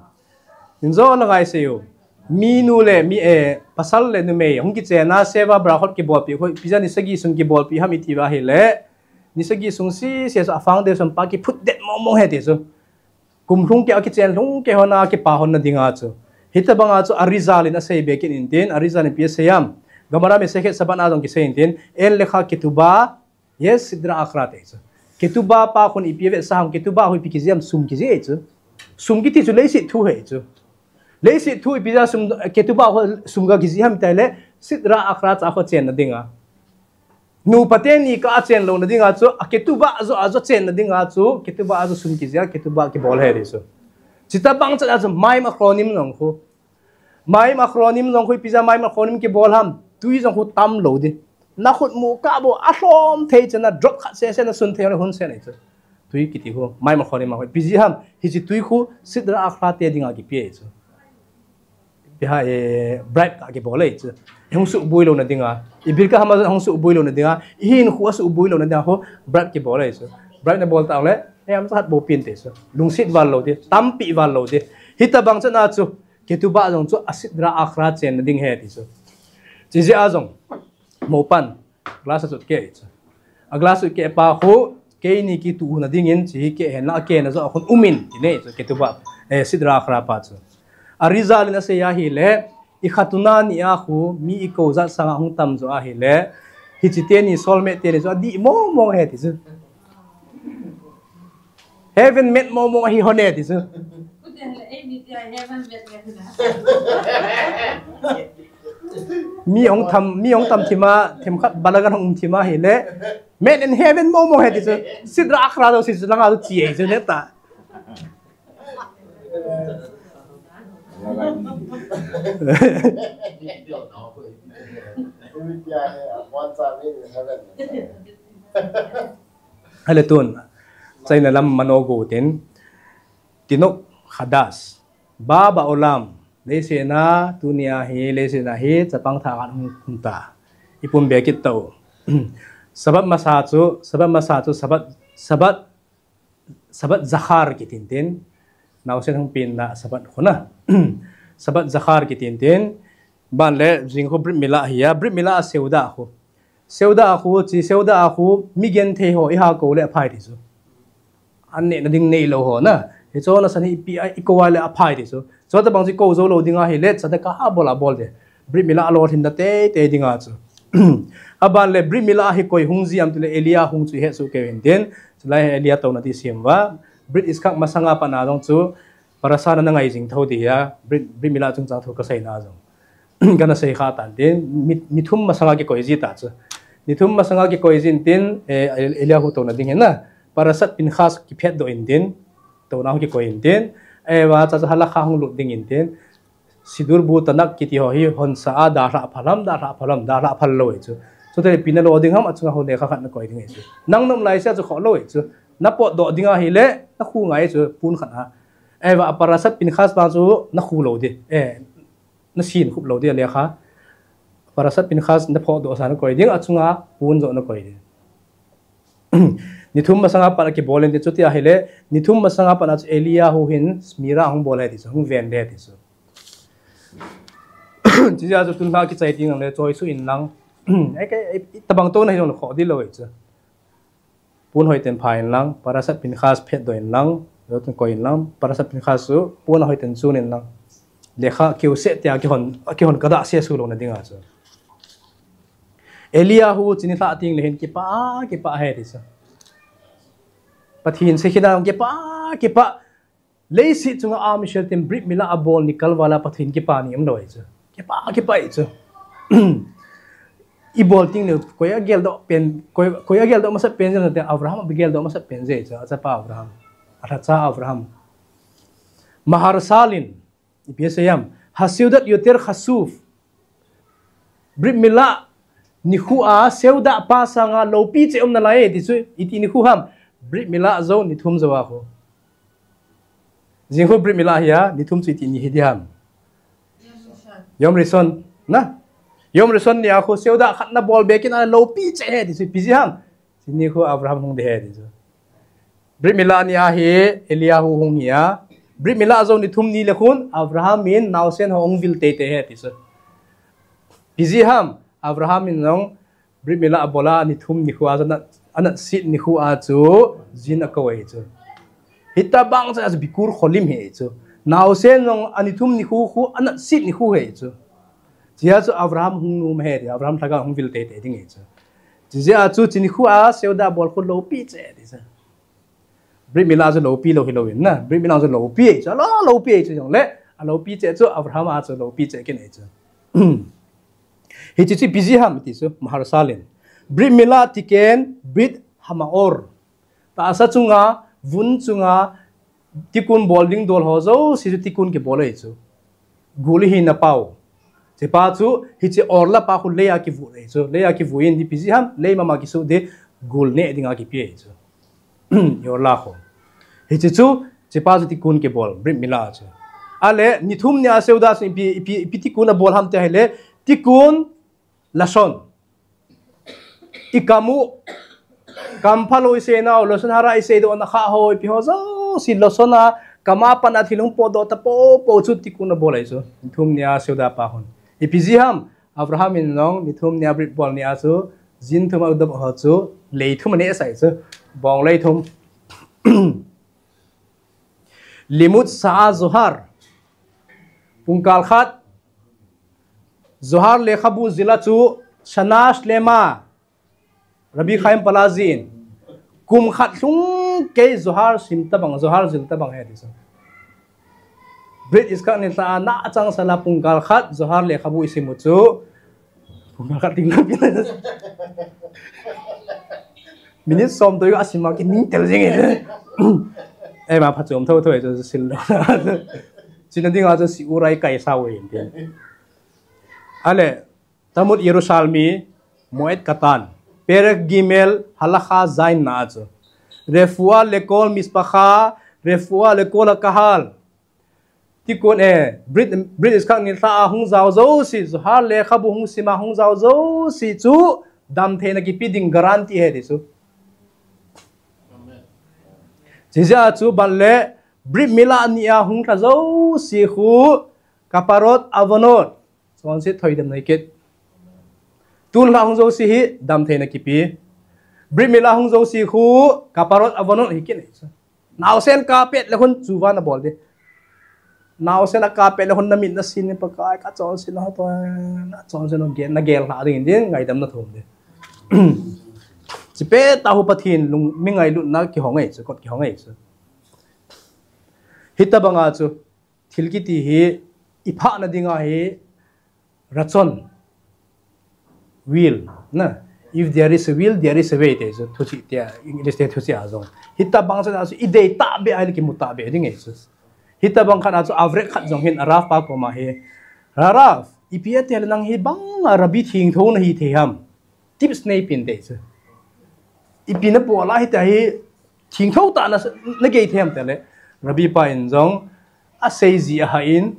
Injo la ngai se u. Mi nu le mi e, pasal le numei, hung kichen a, Sheva Brachot kibolpi, hoi, pi ja ni sagi sung kibolpi ham i ti va hi le. Ni sagi sung si, si, so, a foundation pa kiphut det mong mong he ti chu. Kum lhung kei a kichen lhung kei hon a kipa hon na ding a chu. Hita bang a chu Arizal in a sei be kin in tin, Arizal in pi a sei am. Gemara Masechet Shabbat na jong kisei in tin, en le kha ketubah, yes, sidra achra te chu. Ketubah pa khun ipi ve sa ham, ketubah ho ipi kiji am, sum kiji chu. Sum kiti chu leiset thu he chu. Leiset thu ipi ja sum, ketubah ho sum ga kiji ham tai le, sidra achra cha ho chen na ding a. Nupa teni ka a chen lo na ding a chu, a ketubah jo a jo chen na ding a chu, ketubah a jo sum kiji a, ketubah kibol he ti chu. Chita bang chat a chu, Mayim Achronim jong khu. Mayim Achronim jong khu, ipi ja Mayim Achronim kibol ham, tui jong khu tam lo di. Na khut mu ka bo, a hlom thei chen a drop khat se se na sun thei le hun se nei chu. Tui kiti khu, Mayim Achronim a khu, ipi ji ham, hichi tui khu, sidra achra te ding a kipi e chu. Pi ha, eh, bribe ta kibol e chu. Hung suboi lo na ding a. I birkat Hamazon hung suboi lo na ding a. I hinkho a suboi lo na ding a ho bribe kibol e chu. Bribe na bol ta le, eh, am sa hat bo pin te chu. Lungset val lo di, tampi val lo di. Hita bang chan a chu. Ketubah jong chu a sidra achra chen na ding he ti chu. Chi ji a jong. Mo pan. Glass a chut kei chu. A glass chut kei pa khu, keini kitu na ding in, chi hi kei hen la kei na jo a khun um in, ti nei chu, ketubah, eh, sidra achra pa chu. Arizal in a sei a hi le, i khatuna ni a khu, mi i ko jat sanga hung tam jo a hi le, hichi teni soulmate teni jo a di mong mong he ti chu. Heaven made mong mong ahi hon e ti chu. Mi hung tam, mi hung tam thima, themkhat balagan hung thima hi le. Made in heaven mong mong he ti chu. Sidra achra do si chu langa chu chi e chu ne ta. Hale tun, China lam manogu tin, Tinok Hadash, Ba Ba'olam, leiset a, tunia hi, leiset a hi, chapang tha khat hung, hung ta. Ipum be kit tau. Shabbat masa chu, Shabbat masa chu, Shabbat, Shabbat, Shabbat Zachar kitin tin. Naosen hung pin na Shabbat khu na. Shabbat Zachar kitin tin. Ban le, jing khu Brit Mila hi a, Brit Mila a Seuda khu. Seuda a khu, chi Seuda a khu, mi genthei ho i ha ko le a phai ti chu. An ne na ding nei lo ho na. Hi chu na san hi pi a i ko a le a phai ti chu. Chu ta bang chi ko jo lo ding a hi le, cha ta ka ha bol a bol de. Brit Mila a lo thin da te te ding a chu. A ban le Brit Mila a hi koi hung ji am ti le Elia hung chu he chu ke vin tin. Chu lai Elia to na ti sim va. Brit Yitzchak masanga pa na jong chu. Parasha na na ngai jing tho ti a. Brit, Brit Mila chung chang tho ka sei na jong. Kana sei kha tan tin, mi, mi thum masanga kikoi ji ta chu. Mi thum masanga kikoi jin tin, eh, Eliahu to na ding hin na. Parashat Pinchas kiphet do in tin, to na kikoi in tin. Eh, va cha cha halakha hung lut ding in tin. Sidur bu tanak kiti ho hi hon sa a da hla phalam, da hla phalam, da hla phal lo chu. Chu te pi na lo ding ham a chunga ho le kha khat na koi ding chu. Nang nom lai sia chu kho lo chu. Na pot do ding a hi le, na khu ngai chu pun khat a. Eh, va Parashat Pinchas bang chu na khu lo di. Eh, na sin khup lo di a le kha. Parashat Pinchas na phoh doh sa na koi ding, achunga pon jo na koi ding. Ni thum masanga pat a kibol in ti chu tia ahile, ni thum masanga pat a chu Eliyahu hin smirah hung bol e ti chu, hung ven e ti chu. Chujeh a chu tun lha kichai ding le choi suh in lang. Ei, ei, ei, tabang to na hi jong na kho di lo e chu. Pon hoi ten pha in lang, Parashat Pinchas phet doh in lang, jo tun koi in lang, Parashat Pinchas chu pon a hoi ten chun in lang. Lekha keu se tia kihon, kihon ka da se su lo na ding a chu. Eliyahu chu ni lha ting le hin kipah, kipah e ti chu. Pathen se khina kipah, kipah. Leiset chunga a Israel ten Brit Milah a bol ni kalval a Pathen kipah ni um lo e chu. Kipah, kipah e chu. I bol ting le koi a geldoh pen, koi, koi a geldoh masat pen jeng te Abraham a geldoh masat pen je chu. A chapa Abraham. A lhacha Abraham. Maharshalin. Ipi asei ham. Haseudat yoter chashuv. Brit Milah nikho a seudah pa sanga loupi cheh um nalai e ti chu iti nikho ham. Brit Milah jou ni thum jou a khu. Jing khu Brit Milah hi a, ni thum chu iti ni hi di ham. Yom Rishon, na? Yom Rishon ni a khu seudah khat na bol be kin a loupi cheh e ti chu ipi jeh ham. Chuni khu Abraham hung di e ti chu. Brit Milah ni a hi Eliyahu hung hi a. Brit Milah jou ni thum ni le khun Abraham in naosen ho hung vil teitei e ti chu. Ipi jeh ham Abraham in jong Brit Milah a bol a ni thum nikho a chu anat, anat sit nikho a chu jin a kou e chu. Hitabang chu a chu Bikur Cholim hi e chu. Naosen jong a ni thum nikho khu anat sit nikho hi e chu. Chujeh a chu Abraham hung nom e ti, Abraham lhagao hung vil teitei ding e chu. Chujeh a chu chuni khu a seudah bol khu loupi cheh ti chu. Brit Milah chu loupi lou hi lou in na. Brit Milah chu loupi e chu. A lo, loupi e chu jong le. A loupi cheh chu Abraham a chu loupi cheh kin e chu. Hichi chu ipi jeh ham ti chu Maharshalin. Brit Milah tiken Brit Hama'or. Tahsa chunga, vun chunga, tikkun bol ding dol ho jouse chu tikkun kibol e chu. Gul hi na pau. Chepa chu, hiche orla pa khu lei a kivu e chu. Lei a kivu in ipi jeh ham, lei mama kisu de gul ne ding a kipe e chu. Orla khu. Hiche chu, chepa chu tikkun kibol, Brit Milah chu. Ale, ni thum ni a seudah chu ipi, ipi, ipi tikkun a bol ham ti ahile, tikkun lashon. I kam u, kam phalou i sei nau, lashon hara i sei doh na kha ho, ipi ho jouse lashon a, kam a pat a thil hung potdoh ta popo chu tikkun a bol e chu. Ni thum ni a seudah pa hon. Ipi jeh ham, Abraham in jong, ni thum ni a brit bol ni a chu, jin thum a u dop ho chu, lei thum a neh sa e chu. Bong lei thum. Limud Sha'ah Zohar. Pungkal khat. Zohar lekhabu jil a chu Shana Shlema. Rabbi Chaim Palazin. Kum khat lhung kei Zohar sim tabang, Zohar jil tabang e ti chu. Brit Yitzchak nilhah a na chang sala pungkal khat Zohar lekhabu i sim u chu. Pungkal khat ding na pi na. Minute som toi a sim a kining tel jing e. Ei ma phachom tho tho e chu sil lo. China ding a chu shiur a i kai sa u e. Ale, Talmud Yerushalmi, Moed Katan, Perek Gimel, Halakha Zayin na a chu. Refuah lekol mishpacha, refuah lekol hakahal. Tikkun e, Brit, Brit Yitzchak nilhah a hung jao jouse, Zohar lekhabu hung sim a hung jao jouse chu, damtheina kipe ding guarantee e ti chu. Amen. Chijeh a chu, ban le, Brit Milah ni a hung lha jouse khu, Kaparot Avonot. Chonset thoidamna hi kit. Tun lha hung jouse hi damtheina kipe. Brit Milah hung jouse khu Kaparot Avonot hi kit. Naosen kapet le khun chuva na bol di. Naosen a kapet le khun na mit na sin ni Pakai ka chonset na to na chonset na gel na gel lha ding din ngaidam na thum di. Chipet a hu Pathen lung mi ngailutna kihong e chu kot kihong e chu. Hitabang a chu. Thil kiti hi, i phahna dinga hi, ratzon, will, na. If there is a will, there is a way, ti chu, thuchih tia, English te thuchih a jong. Hitabang chu, i dei tahbeh a, i kimu tahbeh ding e chu. Hitabang khat a chu, average khat jong hin, a Rav pa koma hi. Rav, ipi ati le nang hibang a Rabbi thengtho na hi thei ham. Tips nei pin te chu. Ipi na bol a hita hi thengtho tah na, na gei them te le. Rabbi pa in jong a sei ji a ha in.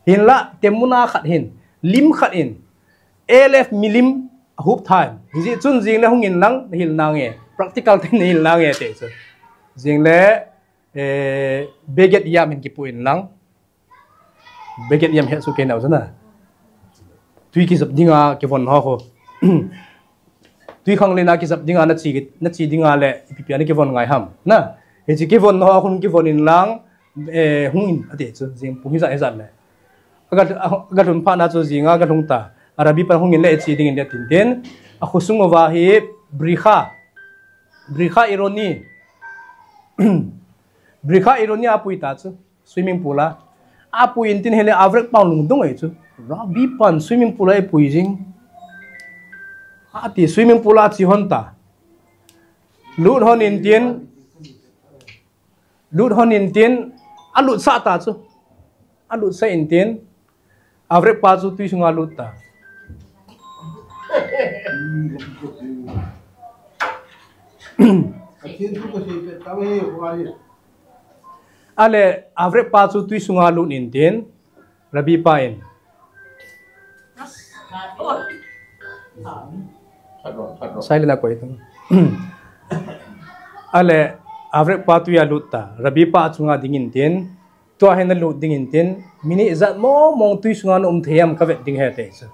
Hinlah, temuna khat hin, lim khat in. Elef milim ahup tha in. Hijeh chun jing le hung in lang, nahil nange. Practical te nahil nange ati chu. Jing le, eh, beged yam hin kipu in lang. Beged yam he su ke nau chu na. Tui kijap dinga kivon ho ho. Tui khanglen a kijap dinga nachi, nachi dinga le ipi pi a nakivon ngai ham. Na, hiche kivon ho a khun kivon in lang, eh, hung in ati chu, jing pung hijat hijat le. Aga, aga lhun phat na chu jinga aga lhung ta. A Rabbi pan hung in le ichi ding in le tin tin. A khosung uva hi brikha. Brikha ironi. Brikha ironi a pui ta chu. Swimming pool a. Apui in tin hile avrek pan lungdong ahi chu. Rabbi pan swimming pool a ipui jing. Ati swimming pool a chi hon ta. Lut hon in tin. Lut hon in tin. Alut sa ta chu. Alut sa in tin. Avrek pa chu tui sunga lut ta. Ale, avrek pa chu tui sunga lut in tin, Rabbi pa in. Silent a koi tu. Ale, avrek pa tui a lut ta, Rabbi pa chunga ding in tin, tua hin nalut ding in tin, minute ijat mong mong tui sunga na um thei am ka vet ding ahi ati chu.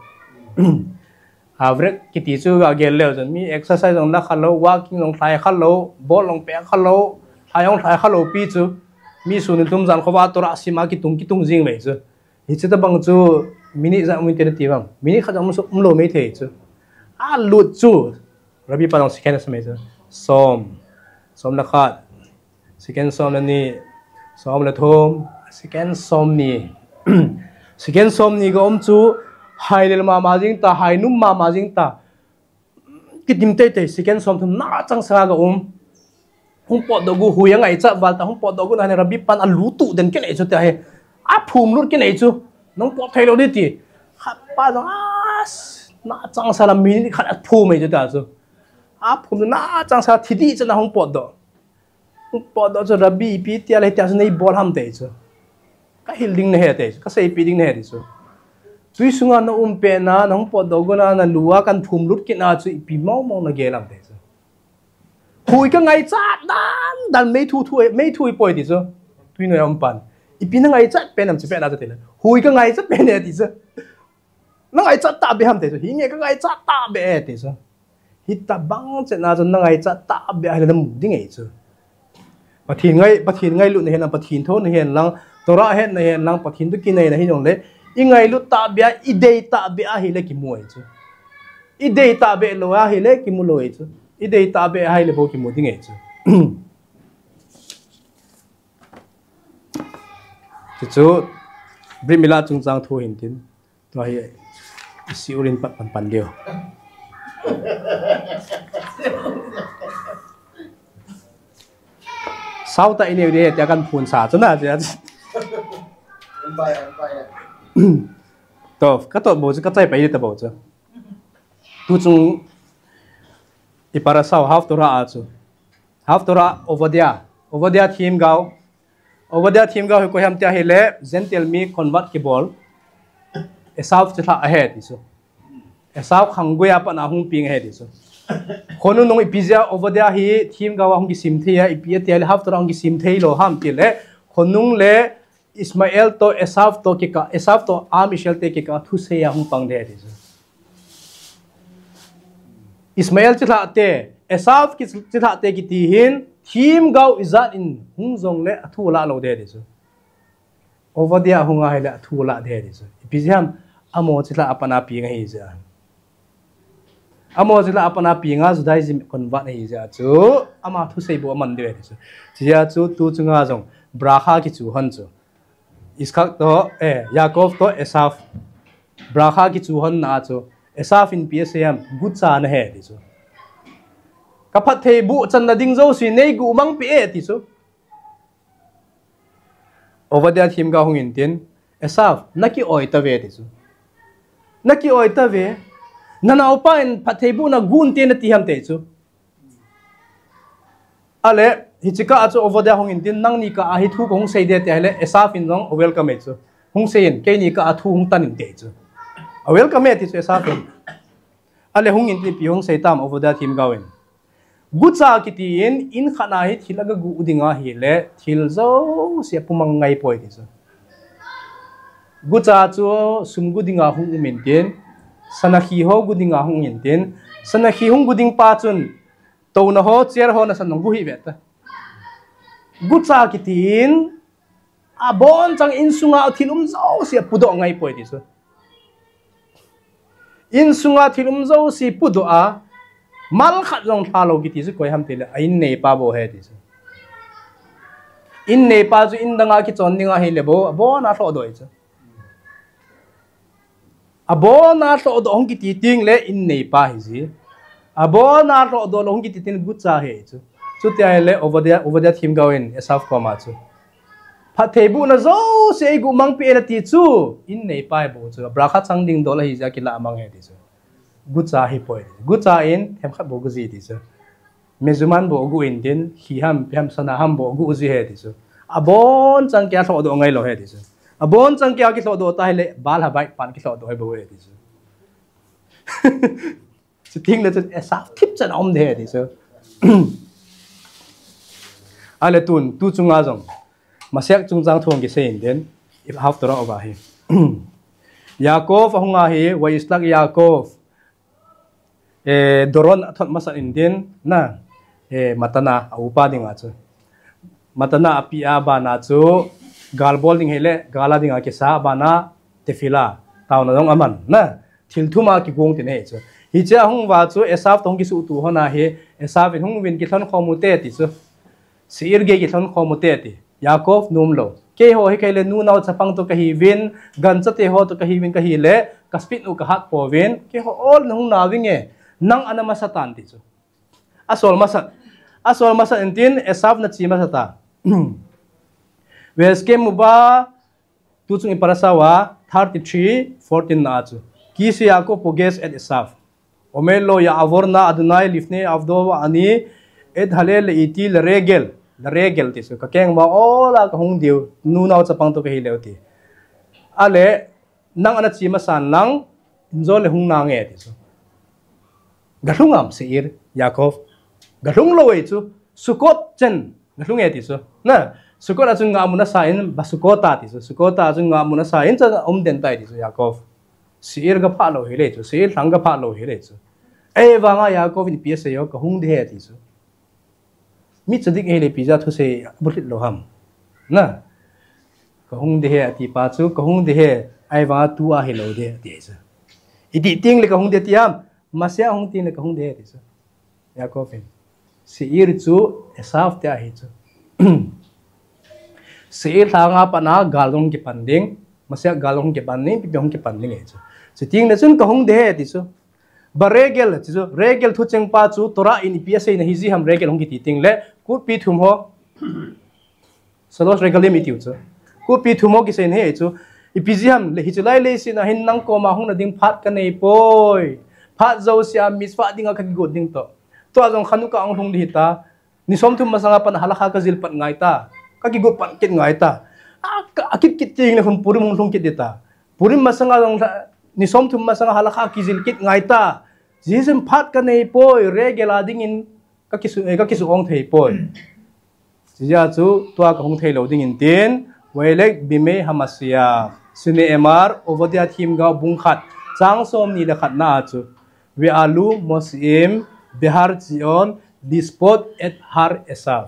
Average kiti chu agel leu chun, mi exercise jong la khalou, walking jong lhai khalou, ball jong pet khalou, lhai jong lhai khalou pi chu, mi sun in tum jan khova Torah sim a kitung kitung jing mai chu. Hiche tabang chu minute ijat um inte nati vang. Minute khat jong um lou mai thei chu. Alut chu, Rabbi pa jong second sa mai chu. Som. Som le khat. Second som le ni, som le thum, second som ni. Second som ni ga um chu, hai lel mama jing ta, hai num mama jing ta. Kitim teitei, second som thum na chang sanga ga um. Hung potdoh gu hui angaichat val ta, hung potdoh gu na hi Rabbi pan alu tu den kei nei chu ta hi. Aphum lut kei nei chu. Nang pot thei lou di ti. Khat pa jong a, na chang sa la minute khat aphum mai chu ta chu. Aphum na chang sa thi di chu na hung potdoh. Potdoh chu Rabbi ipi tia le tia chu nei bol ham ti chu. Ka hil ding nahi ti chu, ka seipi ding nahi ti chu. Tui sunga na um pet na, nahung potdoh gu na, nalu a kan phum lut kit na chu ipi mong mong nagel ham ti chu. Hui ka ngaichat dan dan mei thu thu, mei thu ipoi ti chu. Tui noi a um pan. Ipi nangaichat pen ham chi pet na chu ti le. Hui ka ngaichat pen e ti chu. Nangaichat tahbeh ham ti chu. Hinge ka ngaichat tahbeh e ti chu. Hitabang chet na chu nangaichat tahbeh a hile namu ding ahi chu. Pathen ngai, Pathen ngailut nahen lang, Pathen thou nahen lang, Torah het nahen lang, Pathen toh kinai nahi jong le, ingailut tahbeh a, idei tahbeh a hile kimu ahi chu. Idei tahbeh lou a hile kimu lou ahi chu. Idei tahbeh a hile bou kimu ding ahi chu. Ti chu, Brit Mila chungchang thu hin tin. Tua hi, isi urin pat pan pan diu. Sau ta ineu de, tia kan phun sa, chu na, tia. To, ka to bou chu, ka chai pai de ta bou chu. Tu chung, i para sau, Haftorah a chu. Haftorah, Ovadia. Ovadia themgao. Ovadia themgao hi koi ham tia hile, Gentile mi convert kibol. Esau chilhah ahi ti chu. Esau khanggui a pat na hung peng ahi ti chu. Khonung nung ipi jeh a Ovadia hi themgao a hung kisim thei a, ipi tia hile Haftorah hung kisim thei lou ham ti le. Khonung le Ishmael toh Esau toh kikah, Esau toh Am Israel te kikah thusei a hung pang de ti chu. Ishmael chilhah te, Esau ki, chilhah te kiti hin, themgao ijat in hung jong le athu alah lou de ti chu. Ovadia hung a hile athu alah de ti chu. Ipi jeh ham, amaho chilhah a pat na peng ahi jeh a. Amaho chilhah a pat na peng a Judaism convert ahi jeh a chu. Ama thusei bou aman diu ahi ti chu. Chujeh a chu tu chunga jong, bracha kichu hon chu. Yitzchak toh, eh, Yaakov toh Esau. Bracha kichu hon na a chu. Esau in ipi asei ham, gucha nahi ti chu. Ka phattheiboh channa ding jouse nei guh mang peh e ti chu. Ovadia themgao hung in tin, Esau, na ki-oi tave ti chu. Na ki-oi tave, na naopa in phattheibohna gun te nati ham ti chu. Ale, hiche kah a chu Ovadia hung in tin, nangni kah a hi thu kahung sei de ti ahile, Esau in jong a welcome e chu. Hung sei in, keini kah a thu hung tan in ti chu. A welcome e ti chu Esau in. Ale hung intin ipi hung seitam Obadiah themgao in. Gucha kiti in, in khat a hi thil aga gu u ding ahile, thil jouse apumang ngai poi ti chu. Gucha chu sum gu dinga hung um intin, sana khi ho gu dinga hung um intin, sana khi hung gu ding pa chun, touna ho, chair ho nasan nung gu hih ve ta. Gucha kiti in, abonchan insunga thil um jouse apudoh ngai poi ti chu. Insunga thil um jouse pudoh a, mal khat jong lha lou kiti chu koi ham tile, a in neipa bou ahi ti chu. In neipa chu in danga kichon ding ahile bou, abon a lhohdoh ahi chu. Abon a lhohdoh hung kiti teng le in neipa ahi ji. Abon a lhohdoh lou hung kiti teng gucha ahi chu. Chuti ahile Obadiah, Obadiah themgao in Asaph koma chu, phattheibohna jouse eigu mangpeh e ati chu, in neipa ahi bou chu. Bracha chang ding dol ahi jeh a kilah mang ahi ti chu. Gucha ahi poi. Gucha in themkhat bou gu ji ti chu. Measurement bou gu intin, khi ham, ipi ham, sana ham bou gu ji ahi ti chu. Abonchan kei a lhohdoh ngai lou ahi ti chu. Abonchan kei a kilhohdoh ta ahile, Baal HaBaal pan kilhohdoh ahi bou ahi ti chu. Chuti teng le chu Asaph thipchan a um ding ahi ti chu. Ale tun, tu chunga jong, Mashiach chungchang thu kisei intin, Haftorah uva hi. Yaakov ahung ahi, וישלח יעקב, eh, Doron athot masat intin, na, eh, Matana, a upa dinga chu. Matana apeh a, abana chu, gal bol ding ahile, gal a dinga kisa, abana, tefillah, taona jong aman, na, thil thum a kigong tina ahi chu. Hiche a hung uva chu, Asaph toh hung kisuhtup hon ahi, Asaph in hung uvin kilhon khom u hite ti chu. Seir gei kilhon khom u hite ti. Yaakov nom lou. Keiho hi kei le nu nao chapang toh kahiuvin, gancha te ho toh kahiuvin, kahi le, ka speed u kahat pouvin, keiho ol nahung nauving e, nang ana masa tan ti chu. Asol masat. Asol masat intin, Asaph ana che masat a. Vayeskem uva, tu chung i parasha uva, thirty-three fourteen na chu. כי יעקב פוגש את עשיו. אומר לו, יעבור נא אדוני לפני עבדו ואני אתהלל לאתי לרגל. לרגל ti chu. Kakeng uva ol a kahung diu, nu nao chapang toh kahi leu ti. Ale, nang ana che masan lang, injo le hung nange ti chu. Galhung am Seir, Yaakov. Galhung lou e chu. Sukkot chen, galhung e ti chu. Na, Sukkot a chun ngahmun asa in, ba Sukkot a ti chu. Sukkot a chun ngahmun asa in, chun aum den tai ti chu, Yaakov. Seir gaphah lou hile chu. Seir lhang gaphah lou hile chu. Ahivanga Yaakov in ipi asei o, kahung ding ahi ti chu. Mi tzadik ahile ipi jeh a thusei abulhit lou ham. Na. Kahung ding ahi ati pa chu, kahung ding ahi, ahivanga tua hilou ding ati chu. Iti teng le kahung ding ati ham, Mashiach hung teng le kahung ding ahi ati chu. Yaakov in. Seir chu, Asaph te ahi chu. Seir lhanga pat a gal jong kipan ding, Mashiach gal jong kipan ding, ipi ipi hung kipan ding ahi chu. Chuti teng le chun kahung ding ahi ati chu. Ba regel, chu regel thucheng pa chu Torah in ipi asei na hiji ham regel hung kiti teng le, kutpi thum ho. Shalosh regalim itiu chu. Kutpi thum ho kisei na hi chu. Ipi ji ham le hiche lai leiset a hin nang koma hung na ding phat kanei poi. Phat jouse a mitzvah dinga kakigot ding toh. Tua jong Chanukah hung lhung ding hita. Ni somthum masanga pat halakha kajil pat ngai ta. Kakigot pat kit ngai ta. A, ka, akit kit teng le hun Purim hung lhung kit ding ta. Purim masanga jong la, ni somthum masanga halakha kijil kit ngai ta. Jeh chun phat kanei poi, regel a dingin kakisu, eh, kakisuong thei poi. Chuti jeh a chu tua kahung thei lou dingin tin, וילך בימי המשיח, שנאמר, עובדיה themgao bung khat, chang somni le khat na a chu, ועלו מוסעים בהר ציון לספוד את הר עשיו.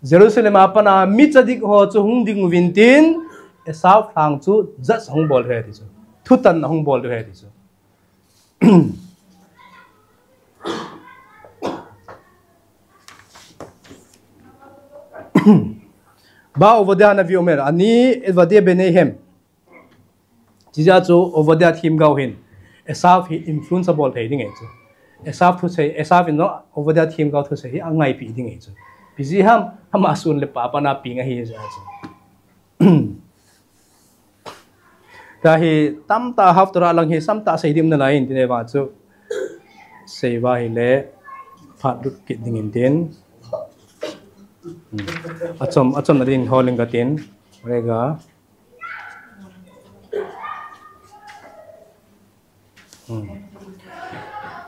Jerusalem a pat a mi tzadik ho chu hung ding uvin tin, Asaph lhang chu judge ahung bol ding ahi ti chu. Thutanna ahung bol ding ahi ti chu. בא עובדיה הנביא אומר, אני אבדה ביניהם. Chuti jeh a chu Ovadia themgao hin Asaph hi influence abol thei ding ahi chu. Asaph thusei, Asaph in jong Ovadia themgao thusei hi angaipi ding ahi chu. Ipi jeh ham, ama sun le pa a pat a peng ahi jeh a chu. Tua hi tamtah Haftorah lang hi tamtah sei ding nalai in tin, ahivang chu sei uva ahile phat lut kit ding in tin. Hmm. Achom, achom na ding ho ling ka tin. Rega.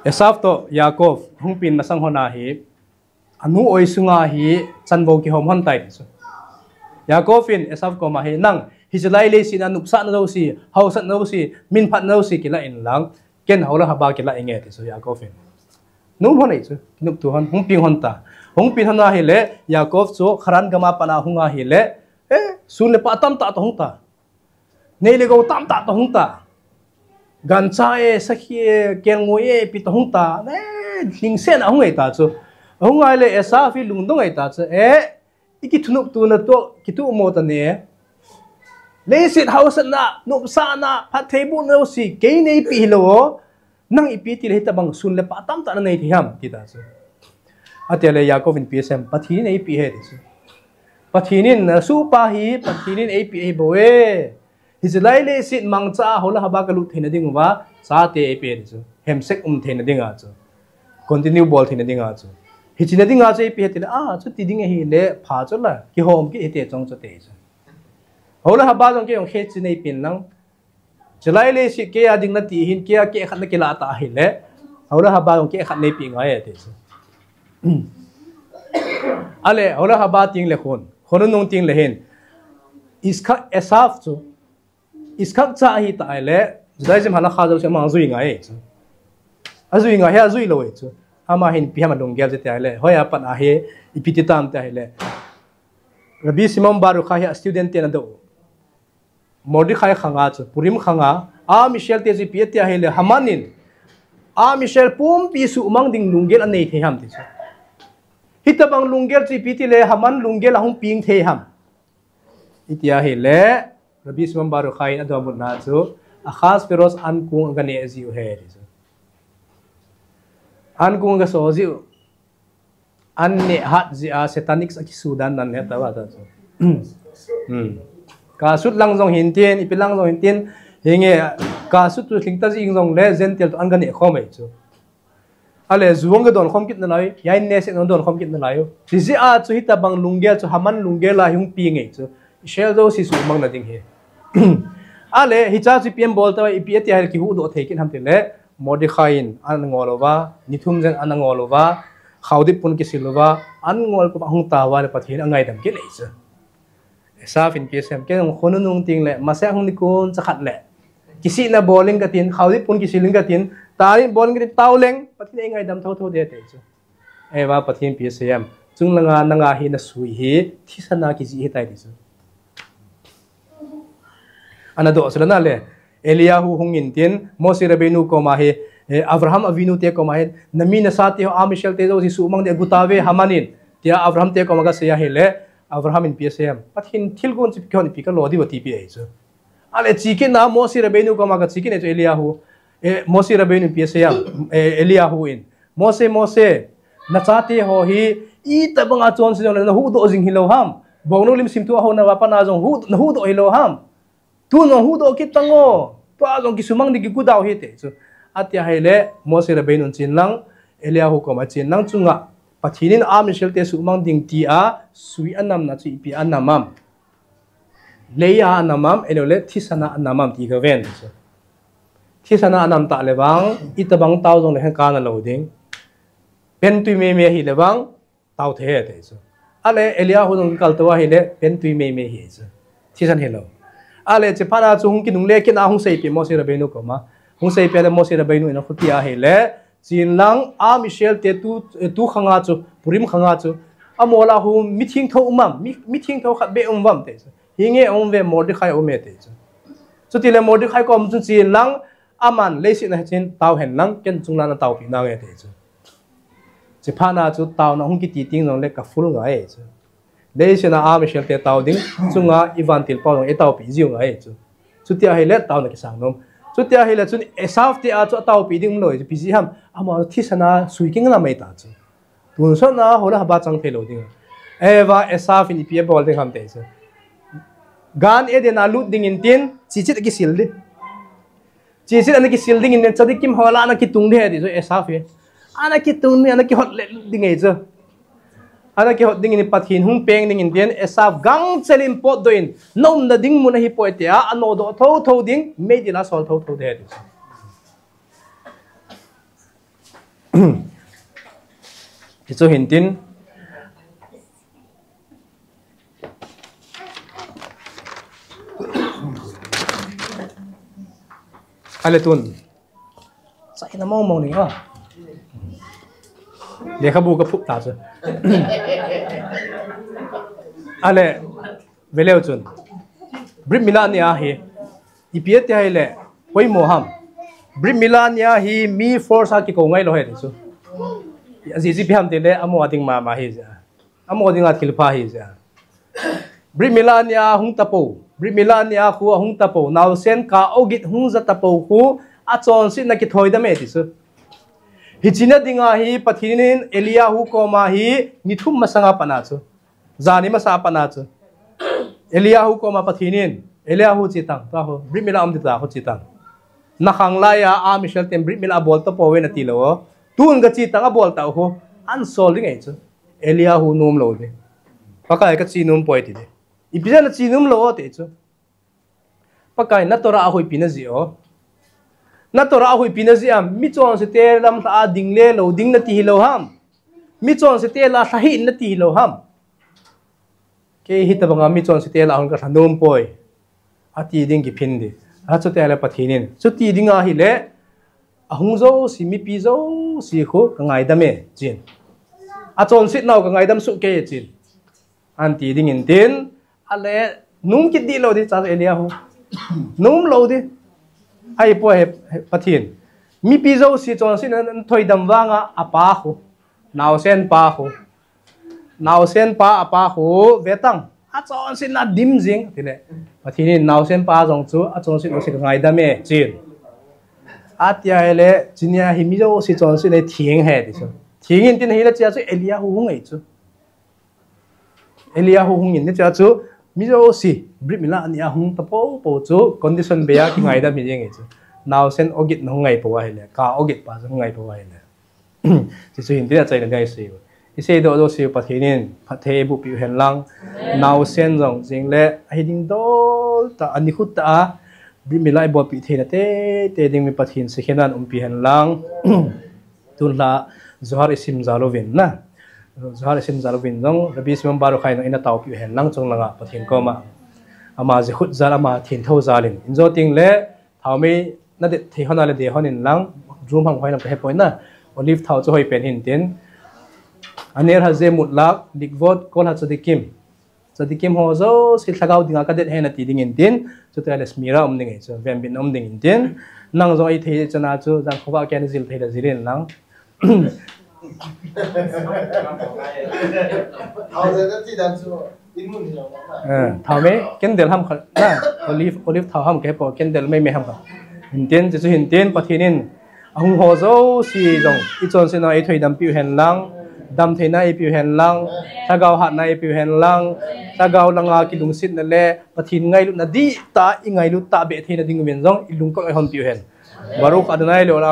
Esau toh Yaakov hung pen masang hon ahi, anu oi sunga hi chanvo kihom hon tai ti chu. Yaakov in Esau koma hi, nang hiche lai leiset a nopsahna jouse, haosatna jouse, minphatna jouse kilah in lang, ken hou le haba kilah inge ti chu Yaakov in. Nom hon ahi chu, noptu hon, hung peng hon ta. Hung pen hon ahile, Yaakov chu Haran gam a pat a hung ahile, eh, sun le pai tamtah toh hung ta. Nei le gou tamtah toh hung ta. Gancha e, sakhi e, kelngoi e, ipi toh hung ta. Eh, lhingsetna hung ahi ta chu. Hung ahile Esau hi lungdong ahi ta chu. Eh, i kithunoptuna toh kitoh mo ta ne. Leiset haosatna, nopsahna, phattheibohna jouse kei nei peh hilou o. Nang ipi tile hitabang sun le pai tamtah nanei thei ham, ti ta chu. Atia le Yaakov in ipi asei em, Pathen in eipeh ahi ti chu. Pathen in, na sohpa hi Pathen in eipeh ahi bou e. Hiche lai leiset mangcha a hou le haba kalut theina diuva, chate eipeh ahi ti chu. Hemsek um theina dinga chu. Continue bol theina dinga chu. Hiche na dinga chu eipeh ahi tile, a, chuti ding ahile, pha chu la, kihom kit hite chong chu ti chu. Hou le haba jong kei jong khe chi nei pen lang. Hiche lai leiset kei a ding nati hin, kei a keh khat nakilah ta ahile, hou le haba jong keh khat neipeh ngai e ti chu. Ale, hou le haba teng le khun, khun nunung teng le hin, Iskak, Esau chu, Iskak cha ahi ta ahile, Judaism halakha jouse ama jui ngai e chu. Ajui ngai, ajui lou e chu. Ama hin ipi ham alunggel chu ti ahile, hoiya pat ahi, ipi ti tam ti ahile, Rabbi Shimon Bar Yochai hi a student ten adoh u. Mordecai khanga chu, Purim khanga, Am Israel te chu ipi ati ahile, Haman in, Am Israel pumpi suhmang ding lunggel anei thei ham ti chu. Hitabang lunggel chu ipi tile, Haman lunggel ahung peng thei ham. Iti ahile, Rabbi Shimon Bar Yochai in adonbutna chu, Ahashverosh ankong aga neh jiu ahi ti chu. Ankong aga so jiu. An neh hat jeh a satanics akisu dan dan ahi tauva ta chu. Hmm. Kasut lang jong hintin, ipi lang jong hintin, hinge kasut chu lhingta jing jongle Gentile toh an ga neh khom ahi chu. Ale ju jong ga don khom kit nalai, hiya in neh seh jong don khom kit nalai u. Hijeh a chu hitabang lunggel chu Haman lunggel a hi hung peng ahi chu. Israel jouse suhmang na ding hi. Ale, hiche chu ipi abol tauva, ipi ati ahile kihuhdoh thei kit ham tile, Mordecai in an angol uva, ni thum jeng an angol uva, khaodip pon kisil uva, an ngol uva hung tauva le Pathen in angaidam kit ahi chu. Esau in ipi asei em, kei jong khun nunung teng le, masang hung nikho cha khat le, kisihna bol inge katin, khaodip pon kisil inge katin, taovin bol inge katin, tao leng, Pathen in eingaidam thotho ding ahi ti chu. Ahivang Pathen ipi asei em, chunglanga nanga hi nasui hi, thisan a kijih ahitai ti chu. Ana doh chu la na le, Eliyahu hung intin, Moshe Rabbeinu koma hi, eh, Avraham Avinu te koma hi, nami nasa te ho, Am Israel te jouse suhmang ding agot tauve Haman in, tia Avraham te koma aga sei ahile, Avraham in ipi asei em, Pathen thilgon chu kihon ipi kalo diu ati pi ahi chu. Ale che kit na Moshe Rabbeinu koma aga che kit na chu Eliyahu. Eh, Moshe Rabbeinu in ipi asei em, eh, Eliyahu in, Moshe, Moshe, nachate ho hi, itabang a chonse jongle nahuhdoh jing hilou ham. Bongnou lim simthu a houin a pat a jong hu, nahuhdoh hilou ham. Tun jong huhdoh kit tang o. Tua jong kisumang ding kigot dau hite chu. Ati ahile, Moshe Rabbeinu in chen lang, Eliyahu koma chen lang chunga, Pathen in Am Israel te suhmang ding tia, sui anamna chu ipi anam am. Lei a anam am, ahilouleh thisan a anam am ti kaven chu. Thisan a anam tah le vang, itabang tao jongle hen kana lou ding. Pentui mei mei ahile vang, tao thei ahi ti chu. Ale Eliyahu jong kikal tou ahile, pentui mei mei ahi chu. Thisan hilou. Ale chephat a chu hung kinungle kit a hung seipeh Moshe Rabbeinu koma. Hung seipeh le Moshe Rabbeinu in akhuti ahile, chen lang Am Israel te tu, tu khanga chu, Purim khanga chu, amol a hung mithengtho um am, mi, mithengtho khat beh um uvam ti chu. Hinge aum uve, Mordecai aum e ti chu. Chutile Mordecai kom chu chen lang, aman leiset a hichen tao hen lang, ken chunglanga taopeh nange ti chu. Chephat a chu taona hung kiti teng jongle ka full ngai chu. Leiset a Am Israel te tao ding, chunga i vantil pau jong eitaopeh jiu ngai chu. Chuti ahile taona kisang nom. Chuti ahile chun Esau te a chu ataopeh ding umlou chu ipi jeh ham. Ama thisan a sui kinga mai ta chu. Tonsot na hou le haba chang thei lou ding. Ahivang Esau in ipi abol ding ham ti chu. Gan Eden a lut ding intin, chichet akisil ding. Chichet ana kisil ding in, tzadikim ho lah a ana kitung ding ahi ti chu Esau hi. Ana kitung ding, ana kihot le ding ahi chu. Ana kihot ding in Pathen hung peng ding intin, Esau gangchel in potdoh in, na umna ding mun ahi poi tia, anodoh thotho ding, meidil a asol thotho ding ahi ti chu. Hichu hintin. Ale tun. Sa ina mong mong ni a. Lekhabu ka phup ta chu. Ale, veleu chun. Brit Mila ni a hi. Ipi ati ahile, poimo ham. Brit Mila ni a hi mi force a kikou ngai lou ahi ti chu. Ajeh chu ipi ham tile, amo a ding mama ahi jeh a. Amo dinga thilpha ahi jeh a. Brit Mila ni a hung tapou. Brit Mila ni a khu ahung tapou. Naosen ka ogit hung ja tapou khu achonsetna kithoidam e ti chu. Hiche na dinga hi Pathen in Eliahu koma hi ni thum masanga pat na chu. Jani masa a pat na chu. Eliahu koma Pathen in, Eliahu che tan, tua ho, Brit Mila um ding tua ho che tan. Na khang lai a, a Michel ten Brit Mila abol tapouve nati lou. Tun ka che tan abol tau ho, an sol ding ahi chu. Eliahu nom lou ding. Pakai ka che nom poi ti ding. Ipi jeh a na che nom lou ti chu. Pakai, na Torah a hoipi na jih o. Na Torah a hoipi na jih am, mi chonsete lam lha a ding le lou ding nati hilou ham. Mi chonsete la lha hih in nati hilou ham. Kei hitabanga mi chonsete la hung ka lha nom poi. Ati ding kiphin ding. Achuti le Pathen in. Chuti ding ahile, ahung jouse, mipi jouse khu ka ngaidam e, chin. Achonset nau ka ngaidam soh kei e, chin. Anti ding intin, ale, nom kit dih lou ding, cha Eliahu. Nom lou ding. Ahipoi, he, he, Pathen. Mipi jouse chonsetna thoidam vanga apa khu. Naosen pa khu. Naosen pa apa khu. Ve tan. Achonsetna dim jing. Tile. Pathen in naosen pa jong chu. Achonset jouse ka ngaidam e. Chin. Ati ahile. Chunia hi mi jouse chonsetna theng ahi ti chu. Theng intin ahile chia chu Eliahu hung ahi chu. Eliahu hung in, hichea chu, mi jouse, Brit Mila ni a hung tapou pou chu, condition bei a kingaidam hi jeng ahi chu. Naosen ogit na hung ngai pou ahile, ka ogit pa chu hung ngai pou ahile. Chuchu hintin achaina ding ahi chu. Isei doh jouse Pathen in, phatthei eiboh piu hen lang. Naosen jong, jing le, ahi ding dol tah, ani khut tah a, Brit Mila eibolpi theina teitei ding mi Pathen sikhenan umpi hen lang. Tun la Zohar isim jal uvin na. Zohar isim jal uvin jong, Rabbi Shimon Bar Yochai in eina taopiu hen lang chunglanga Pathen koma. Ama jikhut jal, ama thentho jal in. Injo teng le, thaomei na det thei hon a le de hon in lang, room hang hoi lam ka hepoi na. Olive thao chu hoi pen hintin. Aner haze mutlak, likvot, kol hatzadikim. Tzadikim ho jouse lhagao dinga ka det ahi nati ding intin, chutia le smira um ding ahi chu, venbitna um ding intin, nang jong eithei chana chu, jan khovah a kei na jil thei le jil in lang. Thao le na ti dan chu, in mun hi lo na. Eh, thaomei, candle ham kha, na, olive, olive thao ham kehepoi, candle meimei ham kha. Hintin, chuchu hintin, Pathen in, Ahung ho jouse jong, ichonsetna eithoidam piu hen lang, damtheina eipiu hen lang, lhagao hatna eipiu hen lang, lhagao langa kilungsetna le Pathen ngailutna dihtah a ingailut tahbeh theina ding uvin jong ilungkol eihon piu hen. Baruch Adonai leolam.